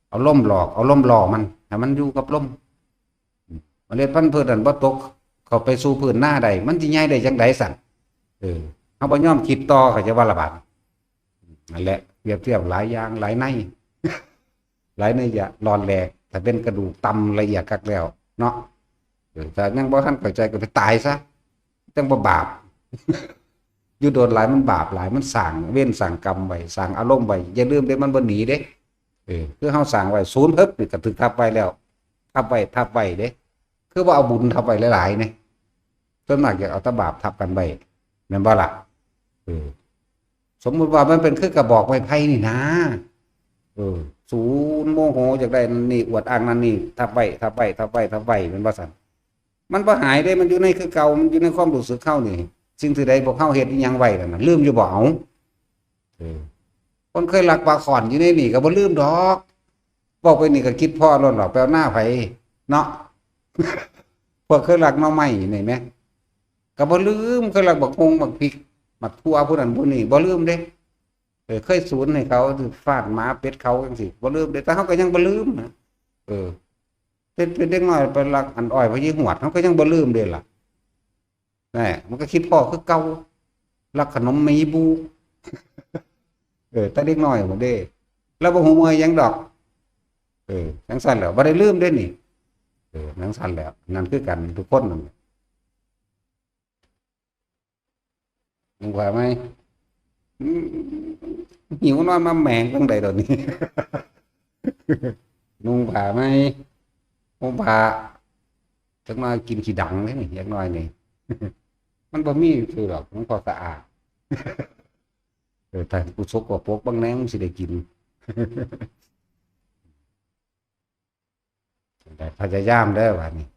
เอาลมหลอก เอาลมหล่อมัน ให้มันอยู่กับลม เมล็ดพันธุ์พืชนั่นบ่ตกเข้าไปสู่พื้นนาได้ มันสิใหญ่ได้จั่งใดสั่น เออ เฮาบ่ยอมคิดต่อ เข้าใจบ่ล่ะบาด นั่นแหละ เปรียบเทียบหลายอย่าง หลายใน หลายในยะ ร้อนแรง ถ้าเป็นกระดูกต่ำละเอียดคักแล้ว เนาะ เออ ถ้ายังบ่ทันเข้าใจก็ไปตายซะ จั่งบ่บาป อยู่โดนหลายมันบาปหลาย มันสร้างเวรสร้างกรรมไว้ สร้างอารมณ์ไว้ อย่าลืมเด้ มันบ่หนีเด้ เออ คือเฮาสร้างไว้ ศูนย์ ปึ๊บ นี่ก็ถูกทับไว้แล้ว ทับไว้ ทับไว้เด้ คือว่าเอาบุญทับไว้หลายๆนี่ ส่วนมากอยากเอาแต่บาปทับกันไว้ แม่นบ่ล่ะ เออ สมมุติว่ามันเป็นคือกระบอกไม้ไผ่นี่นะ เออ ศูนย์ โมโหอยากได้นั่นนี่ อวดอ้างนั่นนี่ ทับไว้ ทับไว้ ทับไว้ ทับไว้ แม่นบ่ซั่น มันบ่หายเด้ มันอยู่ในคือเก่า มันอยู่ในความรู้สึกเฮานี่ สิ่งที่ใดพวกเฮาเฮ็ดอิหยังไว้นั่นน่ะ ลืมอยู่บ่ เอา เออ คนเคยลักปลาข่อนอยู่ในนี่ก็บ่ลืมดอก บอกไปนี่ก็คิดพ้อล้วนดอก ไปเอาหน้าไผ เนาะ พวกเคยลักหน่อไม้นี่แหม ก็บ่ลืม เคยลักบักฮุ่งบักพริก บักถั่วผู้นั้นผู้นี้ บ่ลืมเด้ เออ เคยสูนให้เขา ฟาดหมาเป็ดเขาจั่งซี้ บ่ลืมเด้ แต่เฮาก็ยังบ่ลืมนะ เออ เป็น เป็นเด็กน้อยไปลักอันอ้อยพะยีหวด เฮาก็ยังบ่ลืมเด้ล่ะ แหม มันก็คิดพ้อคือเก่า ลักขนมหมีบู เออ แต่เด็กน้อยพุ้นเด้ แล้วบ่ฮู้เมื่อยหยังดอก เออ จั่งซั่นแหละ บ่ได้ลืมเด้นี่ เออ จั่งซั่นแหละ นั่นคือกันทุกคนนั่นแหละ นุ่งผ้าไหม อืม หิวนอนมาแหมงจั่งใด๋ดอกนี่ นุ่งผ้าไหม ห่มผ้า จักหน่อยกินขี้ดังเลยนี่ จักหน่อยนี่ มันบ่มีคือดอก มันก็สะอาด เออ ถ้ากูสกปรกบางแนวมึงสิได้กิน แต่พยายามเด้อบาดนี้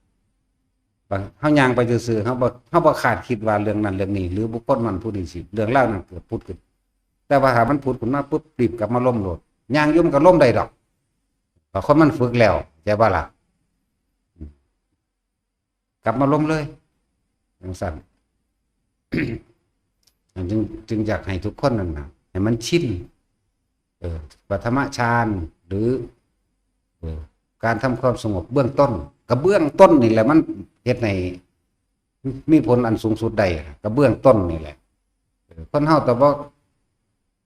บาง เฮาย่างไปซื่อๆ เฮาบ่ เฮาบ่คาดคิดว่าเรื่องนั้นเรื่องนี้ หรือบุคคลนั้นผู้นี้สิ เรื่องราวนั้นเกิดผุดขึ้น แต่ว่าถ้ามันผุดขึ้นมาปุ๊บ รีบกลับมาลมโลด ย่างอยู่มันก็ลมได้ดอก เพราะคนมันฝึกแล้ว เข้าใจบ่ล่ะ กลับมาลมเลย จั่งซั่น อันจึง จึงอยากให้ทุกคนนั่นน่ะ ให้มันชิน เออ ปฐมฌาน หรือ เออ การทำความสงบเบื้องต้น ก็เบื้องต้นนี่แหละ มันเฮ็ดให้มีผลอันสูงสุดได้ ก็เบื้องต้นนี่แหละ เออ คนเฮาแต่ว่า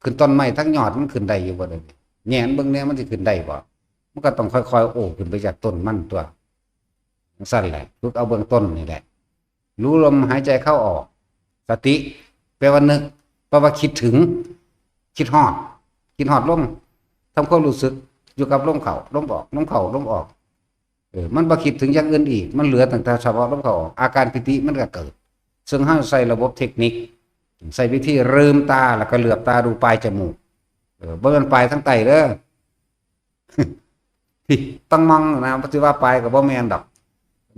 ขึ้นต้นไม้ทั้งยอดมันขึ้นได้อยู่บ่เดี๋ยวนี้ แหงนเบิ่งแหน่มันสิขึ้นได้บ่ มันก็ต้องค่อยๆ โอ้ ขึ้นไปจากต้นมันตั๊ว จั่งซั่นแหละ ฝึกเอาเบื้องต้นนี่แหละ รู้ลมหายใจเข้าออก สติ แปลว่านึก แปลว่าคิดถึง คิดฮอด คิดฮอดลม ทำความรู้สึกอยู่กับลมเข้า ลมออก ลมเข้า ลมออก เออ มันบ่คิดถึงอย่างอื่นอีก มันเหลือตั้งแต่เฉพาะลมเข้าออก อาการปีติมันก็เกิด ซึ่งเฮาใช้ระบบเทคนิค ใช้วิธีลืมตาแล้วก็เหลือบตาดูปลายจมูก เออ บ่แม่นปลายทางใต้เด้อ ที่ต้องมองนะ บ่สิว่าปลายก็บ่แม่นดอก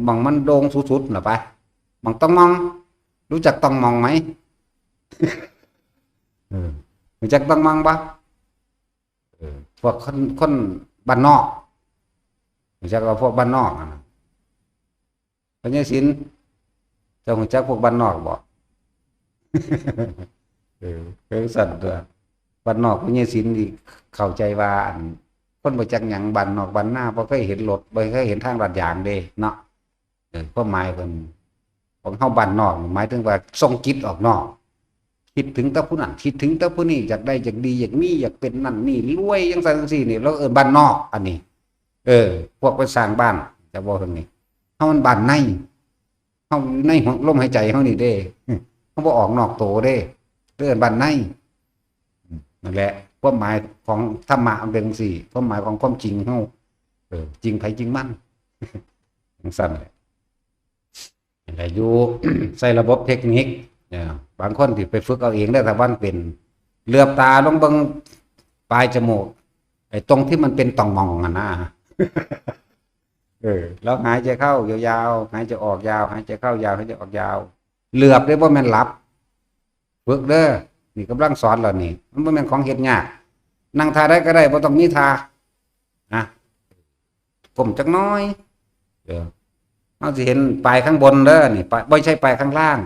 หม่องมันโด่งสุดๆน่ะไป หม่องต้องมอง รู้จักต้องมองไหม เออ รู้จักต้องมองบ่ เออ พวกคน คนบ้านนอก รู้จักว่าพวกบ้านนอกอะนะ พ่อใหญ่ศิลป์ เจ้ารู้จักพวกบ้านนอกบ่ เออ เป็นจั่งซั่นตั๊ว บ้านนอกพ่อใหญ่ศิลป์นี่เข้าใจว่า อัน คนบ่จักหยัง บ้านนอกบ้านนา บ่เคยเห็นรถ บ่เคยเห็นทางลาดยางเด้เนาะ เออ ความหมายเพิ่น ของเฮาบ้านนอกนี่หมายถึงว่าส่งจิตออกนอก คิดถึงแต่ผู้นั้น คิดถึงแต่ผู้นี้ อยากได้ อยากดี อยากมี อยากเป็นนั่นนี่ รวยจั่งซั่นจั่งซี้นี่ เราเอิ้นบ้านนอก อันนี้ เออ พวกไปสร้างบ้าน จะบอกเรื่องนี้ เฮามันบ้านใน เฮาอยู่ในลมหายใจเฮานี่เด้ เฮาบ่ออกนอกโตเด้ เอิ้นบ้านใน นั่นแหละ ความหมายของธรรมะมันเป็นจั่งซี้ ความหมายของความจริงเฮา เออ จริงไผจริงมัน จั่งซั่นแหละ แต่อยู่ ใส่ระบบเทคนิค เนี่ย บางคนที่ไปฝึกเอาเองได้ แต่วันเป็น เหลือบตาลงเบิ่งปลายจมูก ไอ้ตรงที่มันเป็นต่องหม่องอะนะ เออ แล้วหายใจเข้ายาวๆ หายใจออกยาว หายใจเข้ายาว หายใจออกยาว เหลือบได้บ่แม่นหลับ ฝึกเด้อ นี่กำลังสอนแล้วนี่ มันบ่แม่นของเฮ็ดยาก นั่งท่าใดก็ได้ บ่ต้องมีท่า นะ ก้มจักหน่อย เดี๋ยว เราสิเห็นปลายข้างบนเด้อ นี่ ปลาย ไม่ใช่ปลายข้างล่าง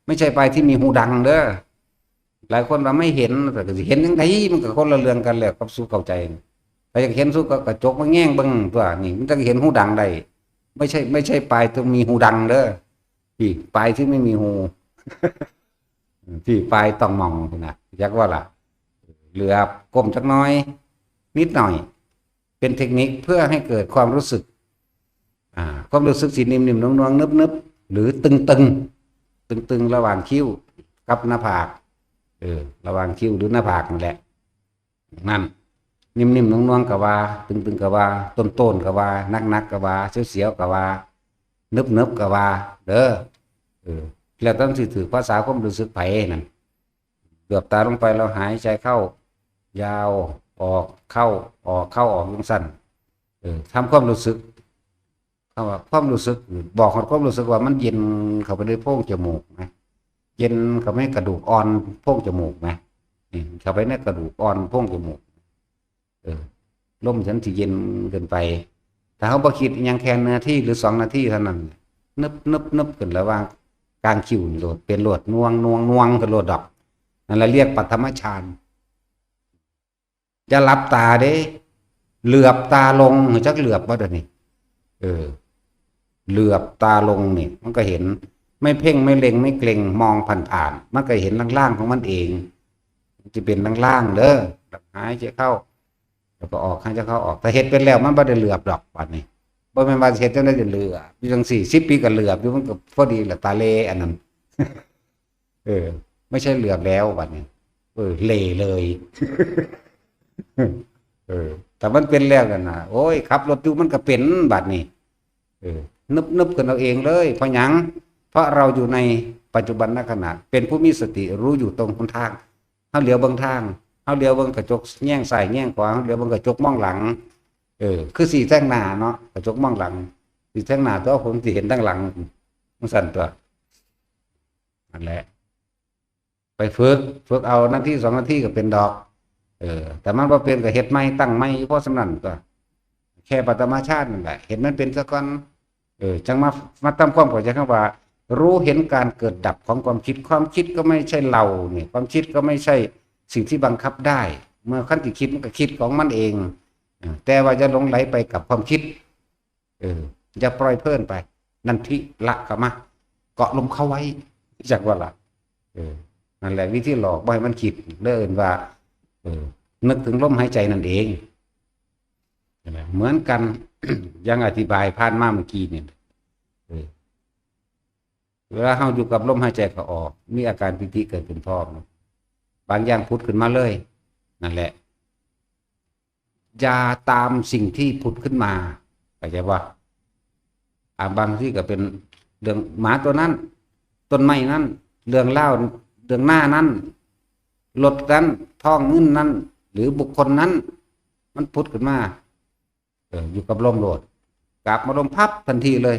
ไม่ใช่ปลายที่มีฮูดังเด้อ หลายคนว่าไม่เห็น แต่ก็สิเห็นจั่งใด มันก็คนละเรื่องกันแหละ กับสู่เข้าใจ ถ้าอยากเห็นสู่ก็กระจกมาแยงเบิ่งตั๊ว นี่ มันจั่งเห็นฮูดังได้ ไม่ใช่ ไม่ใช่ปลายที่มีฮูดังเด้อ ที่ปลายที่ไม่มีฮู ที่ปลายต่องหม่องพู้นน่ะ จักว่าล่ะ เหลือบก้มจักหน่อย นิดหน่อย เป็นเทคนิคเพื่อให้เกิดความรู้สึก อ่า ความรู้สึกสินิ่มๆ นวลๆ นึบๆ หรือตึงๆ ตึงๆ ระหว่างคิ้วกับหน้าผาก เออ ระหว่างคิ้วหรือหน้าผากนั่นแหละ นั่น นิ่มๆ นวลๆ ก็ว่า ตึงๆ ก็ว่า ต้นๆ ก็ว่า หนักๆ ก็ว่า เสียวๆ ก็ว่า นึบๆ ก็ว่า เด้อ เออ แล้วแต่มันสิถืกภาษาความรู้สึกไผนั่น เหลือบตาลงไป เราหายใจเข้า ยาว ออก เข้า ออก เข้า ออก จั่งซั้น เออ ทำความรู้สึก คำว่าความรู้สึก บอกฮอดความรู้สึกว่ามันเย็นเข้าไปในโพรงจมูกนะ เย็นเข้าไปในกระดูกอ่อนโพรงจมูกนะ นี่ เข้าไปในกระดูกอ่อนโพรงจมูก เออ ลมฉันสิเย็นขึ้นไป ถ้าเราบ่คิดอิหยังแค่นาทีหรือสองนาทีเท่านั้น นึบ นึบ นึบ ขึ้นระหว่างกลางคิ้วนี่โลด เป็นโลด นวง นวง นวง ขึ้นโลดดอก นั่นละเรียกปฐมฌาน อย่าหลับตาเด้ เหลือบตาลง จักเหลือบบ่เดี๋ยวนี้ เออ เหลือบตาลงนี่ มันก็เห็น ไม่เพ่ง ไม่เล็ง ไม่เกร็ง มองผ่านๆ มันก็เห็นล่างๆ ของมันเอง มันจะเป็นล่างๆ เด้อ หายใจเข้า แล้วก็ออก หายใจเข้าออก ถ้าเฮ็ดเป็นแล้ว มันบ่ได้เหลือบดอก บัดนี้ บ่แม่นว่าเฮ็ดจั่งใด๋จะเหลือบ อยู่จั่งซี้ สิบปีก็เหลือบอยู่ มันก็พอดีแหละ ตาเลอันนั้น เออ ไม่ใช่เหลือบแล้ว บัดนี้ เออ เหล่เลย เออ แต่มันเป็นแล้วนั่นน่ะ โอ้ย ขับรถอยู่มันก็เป็น บัดนี้ เออ นึบๆ ขึ้นเอาเองเลย เพราะหยัง เพราะเราอยู่ในปัจจุบันขณะ เป็นผู้มีสติรู้อยู่ตรงหนทาง เฮาเหลียวเบิ่งทาง เฮาเหลียวเบิ่งกระจกแยงซ้ายแยงขวา เฮาเหลียวเบิ่งกระจกมองหลัง เออ คือสิแซงหน้าเนาะ กระจกมองหลัง สิแซงหน้าตั๊ว ผมสิเห็นทางหลัง จั่งซั้นตั๊ว นั่นแหละ ไปฝึก ฝึกเอานาทีสองนาทีก็เป็นดอก เออ แต่มันบ่เป็นก็เฮ็ดใหม่ ตั้งใหม่อยู่พอส่ำนั้นตั๊ว แค่ปฐมฌานนั่นแหละ เห็นมันเป็นซะก่อน เออ จั่งมา มาทำความเข้าใจคำว่า รู้เห็นการเกิดดับของความคิด ความคิดก็ไม่ใช่เราเนี่ย ความคิดก็ไม่ใช่สิ่งที่บังคับได้ เมื่อคันสิคิดมันก็คิดของมันเอง เออ แต่ว่าอย่าหลงไหลไปกับความคิด เออ อย่าปล่อยเพลินไป นัตถิ ละกะมะ เกาะลมเข้าไว้ จักว่าล่ะ เออ นั่นแหละวิธีหลอกบ่ให้มันคิด เลยเอิ้นว่า เออ นึกถึงลมหายใจนั่นเอง เห็นไหม เหมือนกัน อย่างอธิบายผ่านมาเมื่อกี้เนี่ย เออ เวลาเราอยู่กับลมหายใจเข้าออก มีอาการปีติเกิดขึ้นพร้อม บางอย่างผุดขึ้นมาเลย นั่นแหละ อย่าตามสิ่งที่ผุดขึ้นมา เข้าใจบ่ อ่า บางทีก็เป็นเรื่องหมาตัวนั้น ต้นไม้นั้น เรื่องราว เรื่องนานั้น รถนั้น ทองเงินนั้น หรือบุคคลนั้น มันผุดขึ้นมา เออ อยู่กับลมโลด กลับมาลมพับทันทีเลย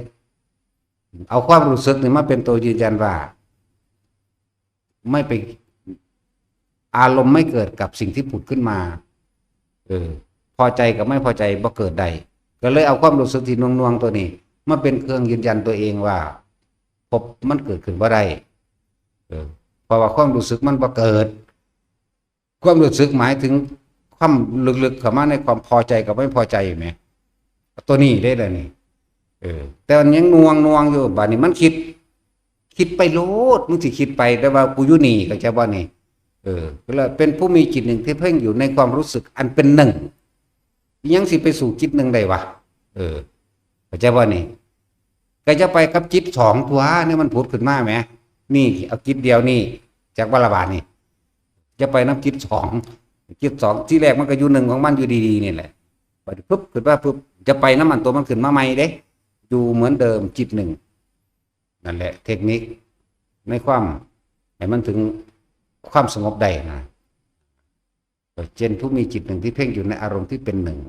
เอาความรู้สึกนี่มาเป็นตัวยืนยันว่า ไม่ไป อารมณ์ไม่เกิดกับสิ่งที่ผุดขึ้นมา เออ พอใจกับไม่พอใจบ่เกิดได้ ก็เลยเอาความรู้สึกที่หน่วงๆ ตัวนี้ มาเป็นเครื่องยืนยันตัวเองว่า ภพมันเกิดขึ้นบ่ได้ เออ เพราะว่าความรู้สึกมันบ่เกิด ความรู้สึกหมายถึงความลึกๆ เข้ามาในความพอใจกับไม่พอใจแหม ตัวนี้เด้ล่ะนี่ เออ แต่มันยังหน่วงๆ อยู่ บัดนี้มันคิด คิดไปโลด มึงสิคิดไป แต่ว่ากูอยู่นี่ เข้าใจบ่นี่ เออ ก็เลยเป็นผู้มีจิตหนึ่งที่เพ่งอยู่ในความรู้สึกอันเป็นหนึ่ง ยังสิไปสู่จิตหนึ่งได้วะ เออ เข้าใจบ่นี่ ก็จะไปกับจิตสองตั๊ว นี่มันผุดขึ้นมาแหม นี่เอาจิตเดียวนี่ จักบ่ละบาดนี่ จะไปนำจิตสอง จิตสอง ทีแรกมันก็อยู่หนึ่งของมันอยู่ดีๆ นี่แหละ บัดนี้ปุ๊บ ขึ้นมาปุ๊บ จะไปนำมันตัวมันขึ้นมาใหม่เด้ อยู่เหมือนเดิมจิตหนึ่ง นั่นแหละเทคนิคในความให้มันถึงความสงบได้นะ เช่นผู้มีจิตหนึ่งที่เพ่งอยู่ในอารมณ์ที่เป็นหนึ่ง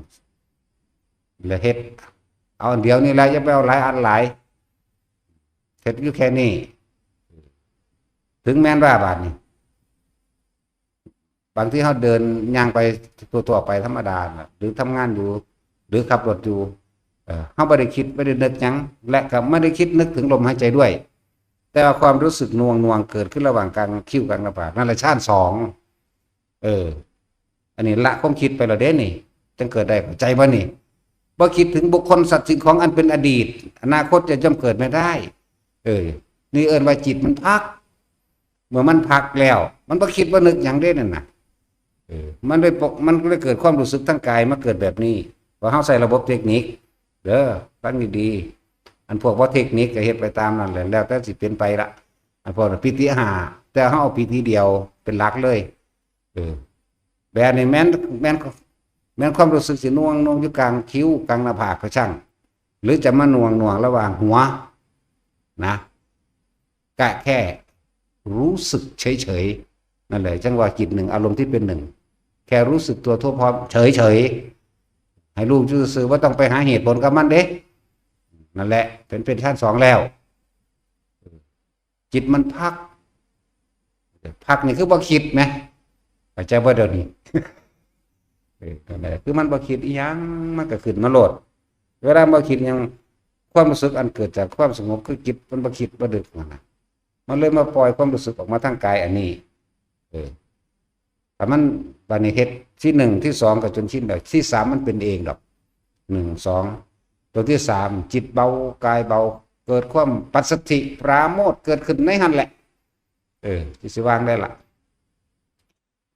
และเฮ็ดเอาอันเดียวนี่แหละ อย่าไปเอาหลายอันหลาย เฮ็ดอยู่แค่นี้ ถึงแม้นว่าบาดนี้ บางทีเราเดินย่างไปทั่วๆไปธรรมดาน่ะ หรือทำงานอยู่ หรือขับรถอยู่ เออ เราไม่ได้คิดไม่ได้นึกหยัง และก็ไม่ได้คิดนึกถึงลมหายใจด้วย แต่ว่าความรู้สึกหน่วงหน่วงเกิดขึ้นระหว่างกลางคิ้วกลางหน้าผาก นั่นแหละฌานสอง เออ อันนี้ละความคิดไปแล้วเด้นี่ จังเกิดได้ เข้าใจบ่นี่ บ่คิดถึงบุคคลสัตว์สิ่งของอันเป็นอดีต อนาคตจะย่อมเกิดไม่ได้ เออ นี่เอิ้นว่าจิตมันพัก เมื่อมันพักแล้ว มันบ่คิดบ่นึกหยังเด้นั่นน่ะ เออ มันได้ปก มันก็เลยเกิดความรู้สึกทางกายมาเกิดแบบนี้ ว่าเราใช้ระบบเทคนิค เด้อ ฟังดีๆ อันพวกบ่เทคนิคก็เฮ็ดไปตามนั่นแหละ แล้วแต่สิเป็นไปละ อันพวกนั้นปีติห้า แต่เราเอาปีติเดียวเป็นหลักเลย เออ แบบนี้แม่น แม่น แม่นความรู้สึกสิหน่วงหน่วงอยู่กลางคิ้วกลางหน้าผากก็ช่าง หรือจะมาหน่วงหน่วงระหว่างหัวนะ ก็แค่รู้สึกเฉยๆ นั่นแหละ จังว่าจิตหนึ่ง อารมณ์ที่เป็นหนึ่ง แค่รู้สึกตัวทั่วพร้อมเฉยๆ ให้รู้ซื่อๆ บ่ต้องไปหาเหตุผลกับมันเด้ นั่นแหละ เป็น เป็นฌานสองแล้ว จิตมันพัก พักนี่คือบ่คิดไหม เข้าใจบ่เดี๋ยวนี้ เออ นั่นแหละ คือมันบ่คิดอีหยัง มันก็ขึ้นมาโลด เวลาบ่คิดหยัง ความรู้สึกอันเกิดจากความสงบคือจิตมันบ่คิดบ่นึกนั่นน่ะ มันเลยมาปล่อยความรู้สึกออกมาทางกายอันนี้ เออ ถ้ามัน บาดนี้เฮ็ดที่หนึ่งที่สองก็จนชินแล้ว ที่สามมันเป็นเองดอก หนึ่ง สอง ตัวที่สาม จิตเบากายเบา เกิดความปัสสัทธิปราโมทย์เกิดขึ้นในหั้นแหละ เออ ที่สิวางได้ละ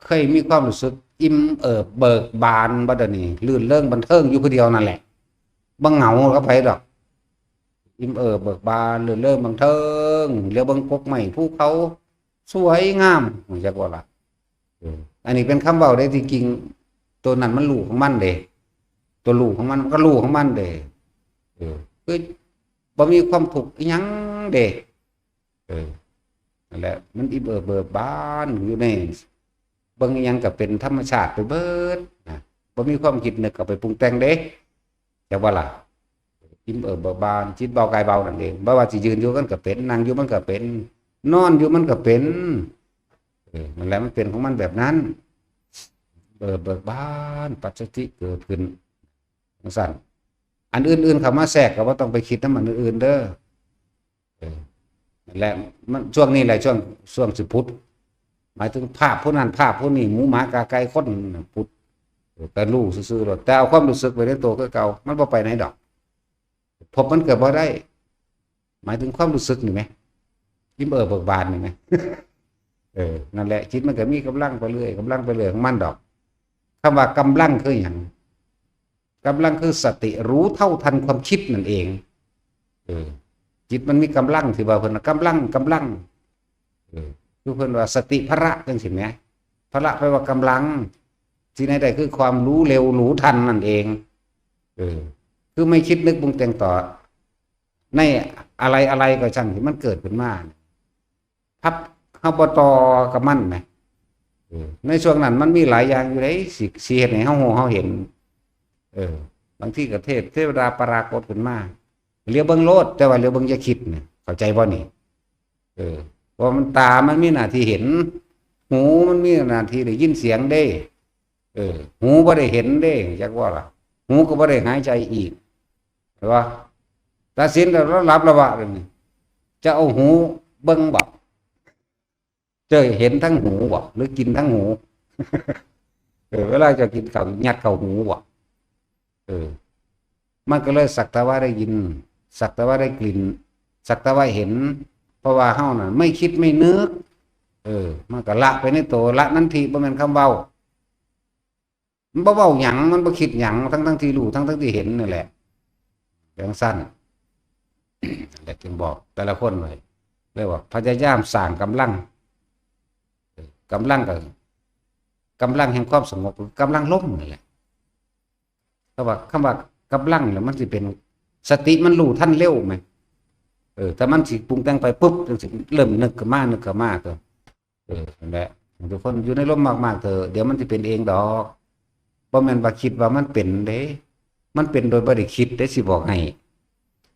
เคยมีความรู้สึกอิ่มเอิบเบิกบานบ่เดี๋ยวนี้ รื่นเริงบันเทิงอยู่ผู้เดียวนั่นแหละ บ่เหงากับไผดอก อิ่มเอิบเบิกบาน รื่นเริงบันเทิง เหลียวเบิ่งกกไม้ภูเขา สวยงาม รู้จักบ่ล่ะ เออ อันนี้เป็นคำเว้าเด้ ที่จริงตัวนั้นมันรู้ของมันเด้ ตัวรู้ของมัน มันก็รู้ของมันเด้ เออ คือบ่มีความทุกข์อีหยังเด้ เออ นั่นแหละ มันอิ่มเอิบเบิกบานอยู่ใน เบิ่งอีหยังก็เป็นธรรมชาติไปเบิดนะ บ่มีความคิดนึกเอาไปปรุงแต่งเด้ จักว่าล่ะ อิ่มเอิบเบิกบาน จิตเบากายเบานั่นเอง บ่ว่าสิยืนอยู่มันก็เป็น นั่งอยู่มันก็เป็น นอนอยู่มันก็เป็น เออ นั่นแหละ มันเป็นของมันแบบนั้น เออ เบิกบาน ปัสสัทธิเกิดขึ้น จังซั่น อันอื่นๆเข้ามาแทรกก็บ่ต้องไปคิดนำอันอื่นๆเด้อ เออ นั่นแหละ มัน ช่วงนี้แหละ ช่วง ช่วงสิผุด หมายถึงภาพผู้นั้น ภาพผู้นี้ หมูหมากาไก่คนน่ะผุด เออ แต่รู้ซื่อๆโลด แต่เอาความรู้สึกไว้ในตัวคือเก่า มันบ่ไปไหนดอก พบมันเกิดบ่ได้ หมายถึงความรู้สึกนี่ไหม อิ่มเอิบเบิกบานนี่ไหม เออ นั่นแหละ จิตมันก็มีกำลังไปเรื่อย กำลังไปเรื่อยของมันดอก คำว่ากำลังคือหยัง กำลังคือสติรู้เท่าทันความคิดนั่นเอง เออ จิตมันมีกำลัง ที่ว่าเพิ่นว่ากำลัง กำลัง เออ คือเพิ่นว่าสติพละจังซี่แหม พละแปลว่ากำลัง ที่ไหนได้คือความรู้เร็วรู้ทันนั่นเอง เออ คือไม่คิดนึกปรุงแต่งต่อ ในอะไรอะไรก็ช่างที่มันเกิดขึ้นมา พับ เฮาบ่ต่อกับมันนะ เออ ในช่วงนั้นมันมีหลายอย่างอยู่เด้ สิ สิเฮ็ดให้เฮาฮู้เฮาเห็น เออ บางทีก็เทพเทวดาปรากฏขึ้นมา เหลียวเบิ่งโลด แต่ว่าเหลียวเบิ่งอย่าคิดนะ เข้าใจบ่นี่ เออ เพราะมันตามันมีหน้าที่เห็น หูมันมีหน้าที่ได้ยินเสียงเด้ เออ หูบ่ได้เห็นเด้ จักว่าล่ะ หูก็บ่ได้หายใจอีก เห็นบ่ ตัดสินแล้ว หลับแล้ววะ เดี๋ยวนี้ จะเอาหูเบิ่งบ่ จะเห็นทั้งหูบ่ หรือกินทั้งหู เออ เวลาจะกินข้าวยัดเข้าหูบ่ เออ มันก็เลยสักแต่ว่าได้ยิน สักแต่ว่าได้กลิ่น สักแต่ว่าเห็น เพราะว่าเฮานั่นไม่คิดไม่นึก เออ มันก็ละไปในตัว ละนันทิ บ่แม่นคำเว้า มันบ่เว้าหยัง มันบ่คิดหยัง ทั้งๆที่รู้ ทั้งๆที่เห็นนั่นแหละ จังซั่น นั่นแหละจึงบอกแต่ละคนไว้ เรียกว่าพยายามสร้างกำลัง เออ กำลังก็ กำลังแห่งความสงบ กำลังลมนั่นแหละ แต่ว่าคำว่ากำลังเนี่ยมันสิเป็น สติมันรู้ทันเร็วไหม ออ ถ้ามันสิปรุงแต่งไปปุ๊บ จั่งสิเริ่มนึกขึ้นมา นึกขึ้นมา ตัว เออ นั่นแหละ ทุกคนอยู่ในลมมากๆ เถอะ เดี๋ยวมันสิเป็นเองดอก บ่แม่นว่าคิดว่ามันเป็นเด้ มันเป็นโดยบ่ได้คิดเด้ สิบอกให้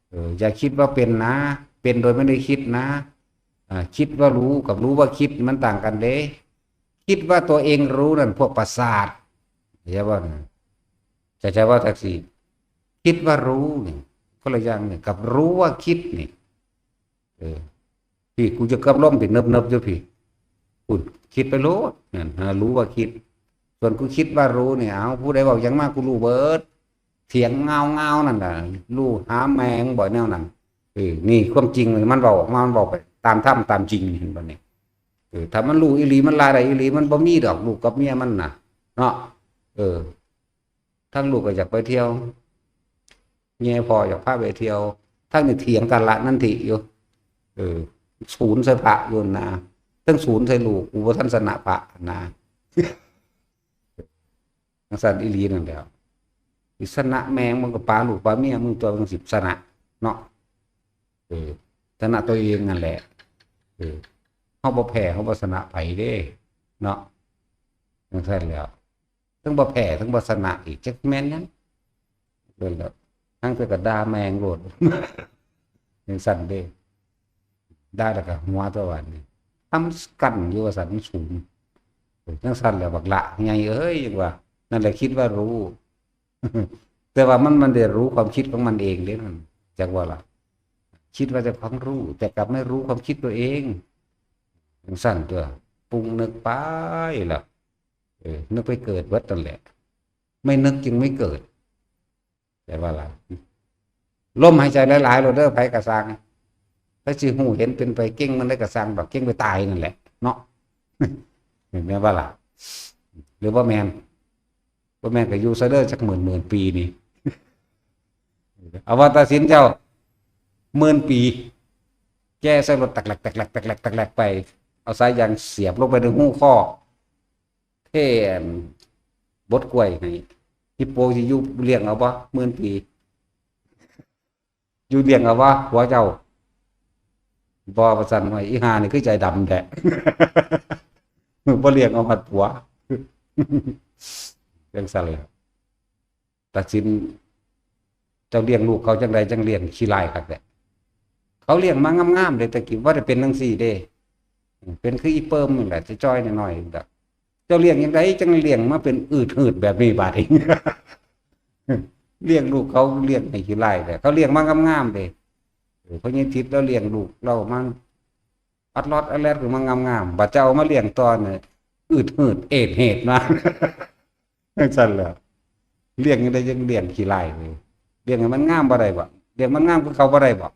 เออ อย่าคิดว่าเป็นนะ เป็นโดยไม่ได้คิดนะ อ่า คิดว่ารู้กับรู้ว่าคิด มันต่างกันเด้ คิดว่าตัวเองรู้นั่นพวกประสาท เข้าใจบ่นะ เข้าใจบ่ จั่งซี้ คิดว่ารู้นี่ คนละอย่างนี่ กับรู้ว่าคิดนี่ เออ พี้ กูจะกับลมพี้ เนิบๆ อยู่พี้ พู้น คิดไปโลด นั่น หารู้ว่าคิด ส่วนกูคิดว่ารู้นี่ เอ้า ผู้ใดเว้าหยังมา กูรู้เบิด เถียงเงาๆ นั่นน่ะ รู้หาแม่งบ่แนวนั้น เออ นี่ความจริงมันเว้าออกมา มันเว้าไปตามธรรมตามจริง เห็นบ่นี่ เออ ถ้ามันรู้อีหลี มันลาได้อีหลี มันบ่มีดอก ลูกกับเมียมันน่ะ เนาะ เออ ทั้งลูกก็อยากไปเที่ยว เมียพ่ออยากพาไปเที่ยว ทั้งนี่เถียงกันละนันทิอยู่ เออ ศูนย์ใส่พระอยู่นะ ทั้งศูนย์ใส่ลูก กูบ่ทันชนะพระนะ จั่งซั่นอีหลีนั่นแหละ สิชนะแม่ง มึงก็ปาลูกปาเมีย มึงตัวมึงสิชนะ เนาะ เออ ชนะตัวเองนั่นแหละ เออ เฮาบ่แพ้ เฮาบ่ชนะไผเด้ เนาะ จั่งซั่นแหล้ว ทั้งบ่แพ้ ทั้งบ่ชนะอีก จักแม่นหยัง เบิ่งแล้ว ทั้งเทื่อก็ด่าแม่งโลด จั่งซั่นเด้ ด่าแล้วก็หัวตัววันนี้ ทำกันอยู่ว่าซั่น มันสูง เออ จั่งซั่นแหละ บักหละใหญ่เอ้ย จั่งว่า นั่นแหละคิดว่ารู้ แต่ว่ามัน มันได้รู้ความคิดของมันเองเด้ นั่น จักว่าล่ะ คิดว่าเจ้าของรู้ แต่กลับไม่รู้ความคิดตัวเอง จั่งซั่นตัว ปรุงนึกไปล่ะ เออ นึกไปเกิดเบิดนั่นแหละ ไม่นึกจึงไม่เกิด แต่ว่าล่ะ ลมหายใจหลายๆ โลดเด้อ ไผกะซ่าง ไผสิฮู้เห็นเป็นไปเก่งมันได้กะซ่างดอก เก่งไปตายนั่นแหละ เนาะ แม่นบ่ล่ะ หรือบ่แม่น บ่แม่นก็อยู่ซะเด้อ จักหมื่นหมื่นปีนี่ เอาว่าตัดสินเจ้า หมื่นปี แก่ใส่รถตักแหลก ตักแหลก ตักแหลก ตักแหลกไป เอาสายยางเสียบลงไปในหูคอ แทนบดกล้วยให้ ฮิปโปสิอยู่เลี้ยงเอาบ่ หมื่นปี อยู่เลี้ยงเอาบ่ ผัวเจ้า บ่ ว่าซั่น ว่าอีห่านี่คือใจดำแท้ บ่เลี้ยงเอาฮอดผัว จั่งซั่นแหละ ตัดสิน เจ้าเลี้ยงลูกเขาจั่งใด จั่งเลี้ยงขี้ร้ายคักแท้ เขาเลี้ยงมางามๆ เด้ แต่กี้บ่ได้เป็นจั่งซี้เด้ เป็นคืออีเปิ่มนี่แหละ จะจ้อยหน่อยๆ ดอก เจ้าเลี้ยงจั่งใด จั่งเลี้ยงมาเป็นอืดหืดแบบนี้บาดนี้ เลี้ยงลูกเขาเลี้ยงให้ขี้ร้ายแท้ เขาเลี้ยงมางามๆ เด้ เออ พ่อใหญ่ทิดแล้วเลี้ยงลูกเรามาอัดลอดอัดแลดคือมางามๆ บัดเจ้าเอามาเลี้ยงต่อเนี่ย อืดหืดเอดเหดมา จั่งซั่นแหละ เลี้ยงจั่งใด จั่งเลี้ยงขี้ร้ายเลย เลี้ยงให้มันงามบ่ได้บ่ เลี้ยงมันงามคือเขาบ่ได้บ่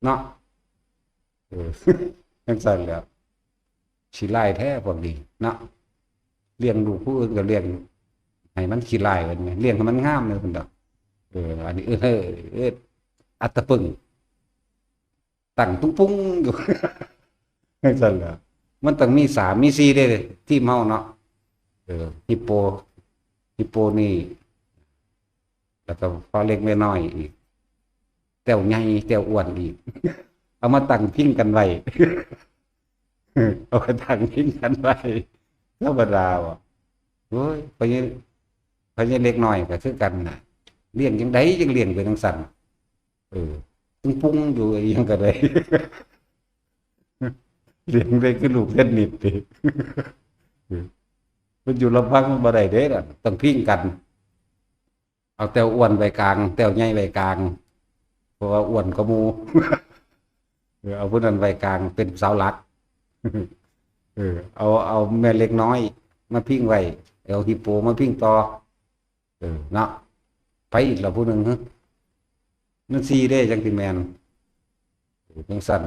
เนาะ เออ จั่งซั่นแหละ ขี้ร้ายแท้พวกนี้เนาะ เลี้ยงลูกผู้อื่นก็เลี้ยงให้มันขี้ร้ายกันไง เลี้ยงให้มันงามเลยเพิ่นดอก เออ อันนี้ เออ เออ เออ อัตตะปึง ตั้งตุ้งปุ้งอยู่ จั่งซั่นแหละ มันต้องมีสามมีสี่เด้ ทีมเฮาเนาะ เออ ฮิปโป ฮิปโปนี่ แล้วก็พ่อเล็กแม่น้อยอีก แต้วใหญ่แต้วอ้วนอีก เอามาตั้งพิงกันไว้ เอามาตั้งพิงกันไว้ ธรรมดาบ่ โอ้ย พ่อใหญ่ พ่อใหญ่เล็กน้อยก็คือกันน่ะ เลี้ยงจั่งใดจั่งเลี้ยงไปจั่งซั่น เออ ตุ้งปุ้งอยู่อีหยังก็ได้ เลี้ยงได้คือลูกเทนนิสติ เออ มันอยู่ลำพังมันบ่ได้เด้ล่ะ ต้องพิงกัน เอาแต้วอ้วนไว้กลาง แต้วใหญ่ไว้กลาง เพราะว่าอ้วนกว่าหมู่ เออ เอาผู้นั้นไว้กลางเป็นเสาหลัก เออ เอา เอาแม่เล็กน้อยมาพิงไว้ เอาฮิปโปมาพิงต่อ เออ เนาะ ไปอีกแล้วผู้หนึ่ง ฮะ มันสี่เด้จั่งสิแม่น เออ จั่งซั่น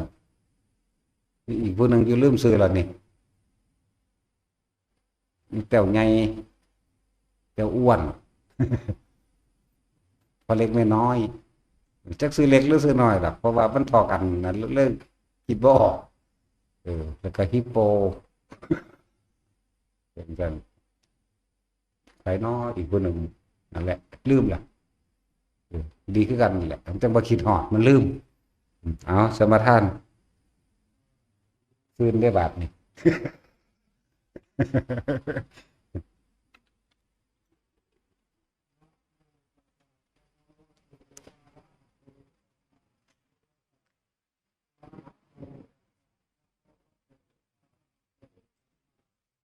มีอีกผู้หนึ่งอยู่ลืมชื่อแล้วนี่ มีแต้วใหญ่ แต้วอ้วน พ่อเล็กแม่น้อย จักชื่อเล็กหรือชื่อน้อยล่ะ เพราะว่ามันเท่ากันนะ เรื่องคิดบ่ออก เออ แล้วก็ฮิปโป เหมือนกัน ไผน้ออีกผู้หนึ่ง นั่นแหละ ลืมละ เออ ดีคือกันนั่นแหละ จั่งบ่คิดฮอด มันลืม เอาสมาทาน ฟืนได้บาทนี่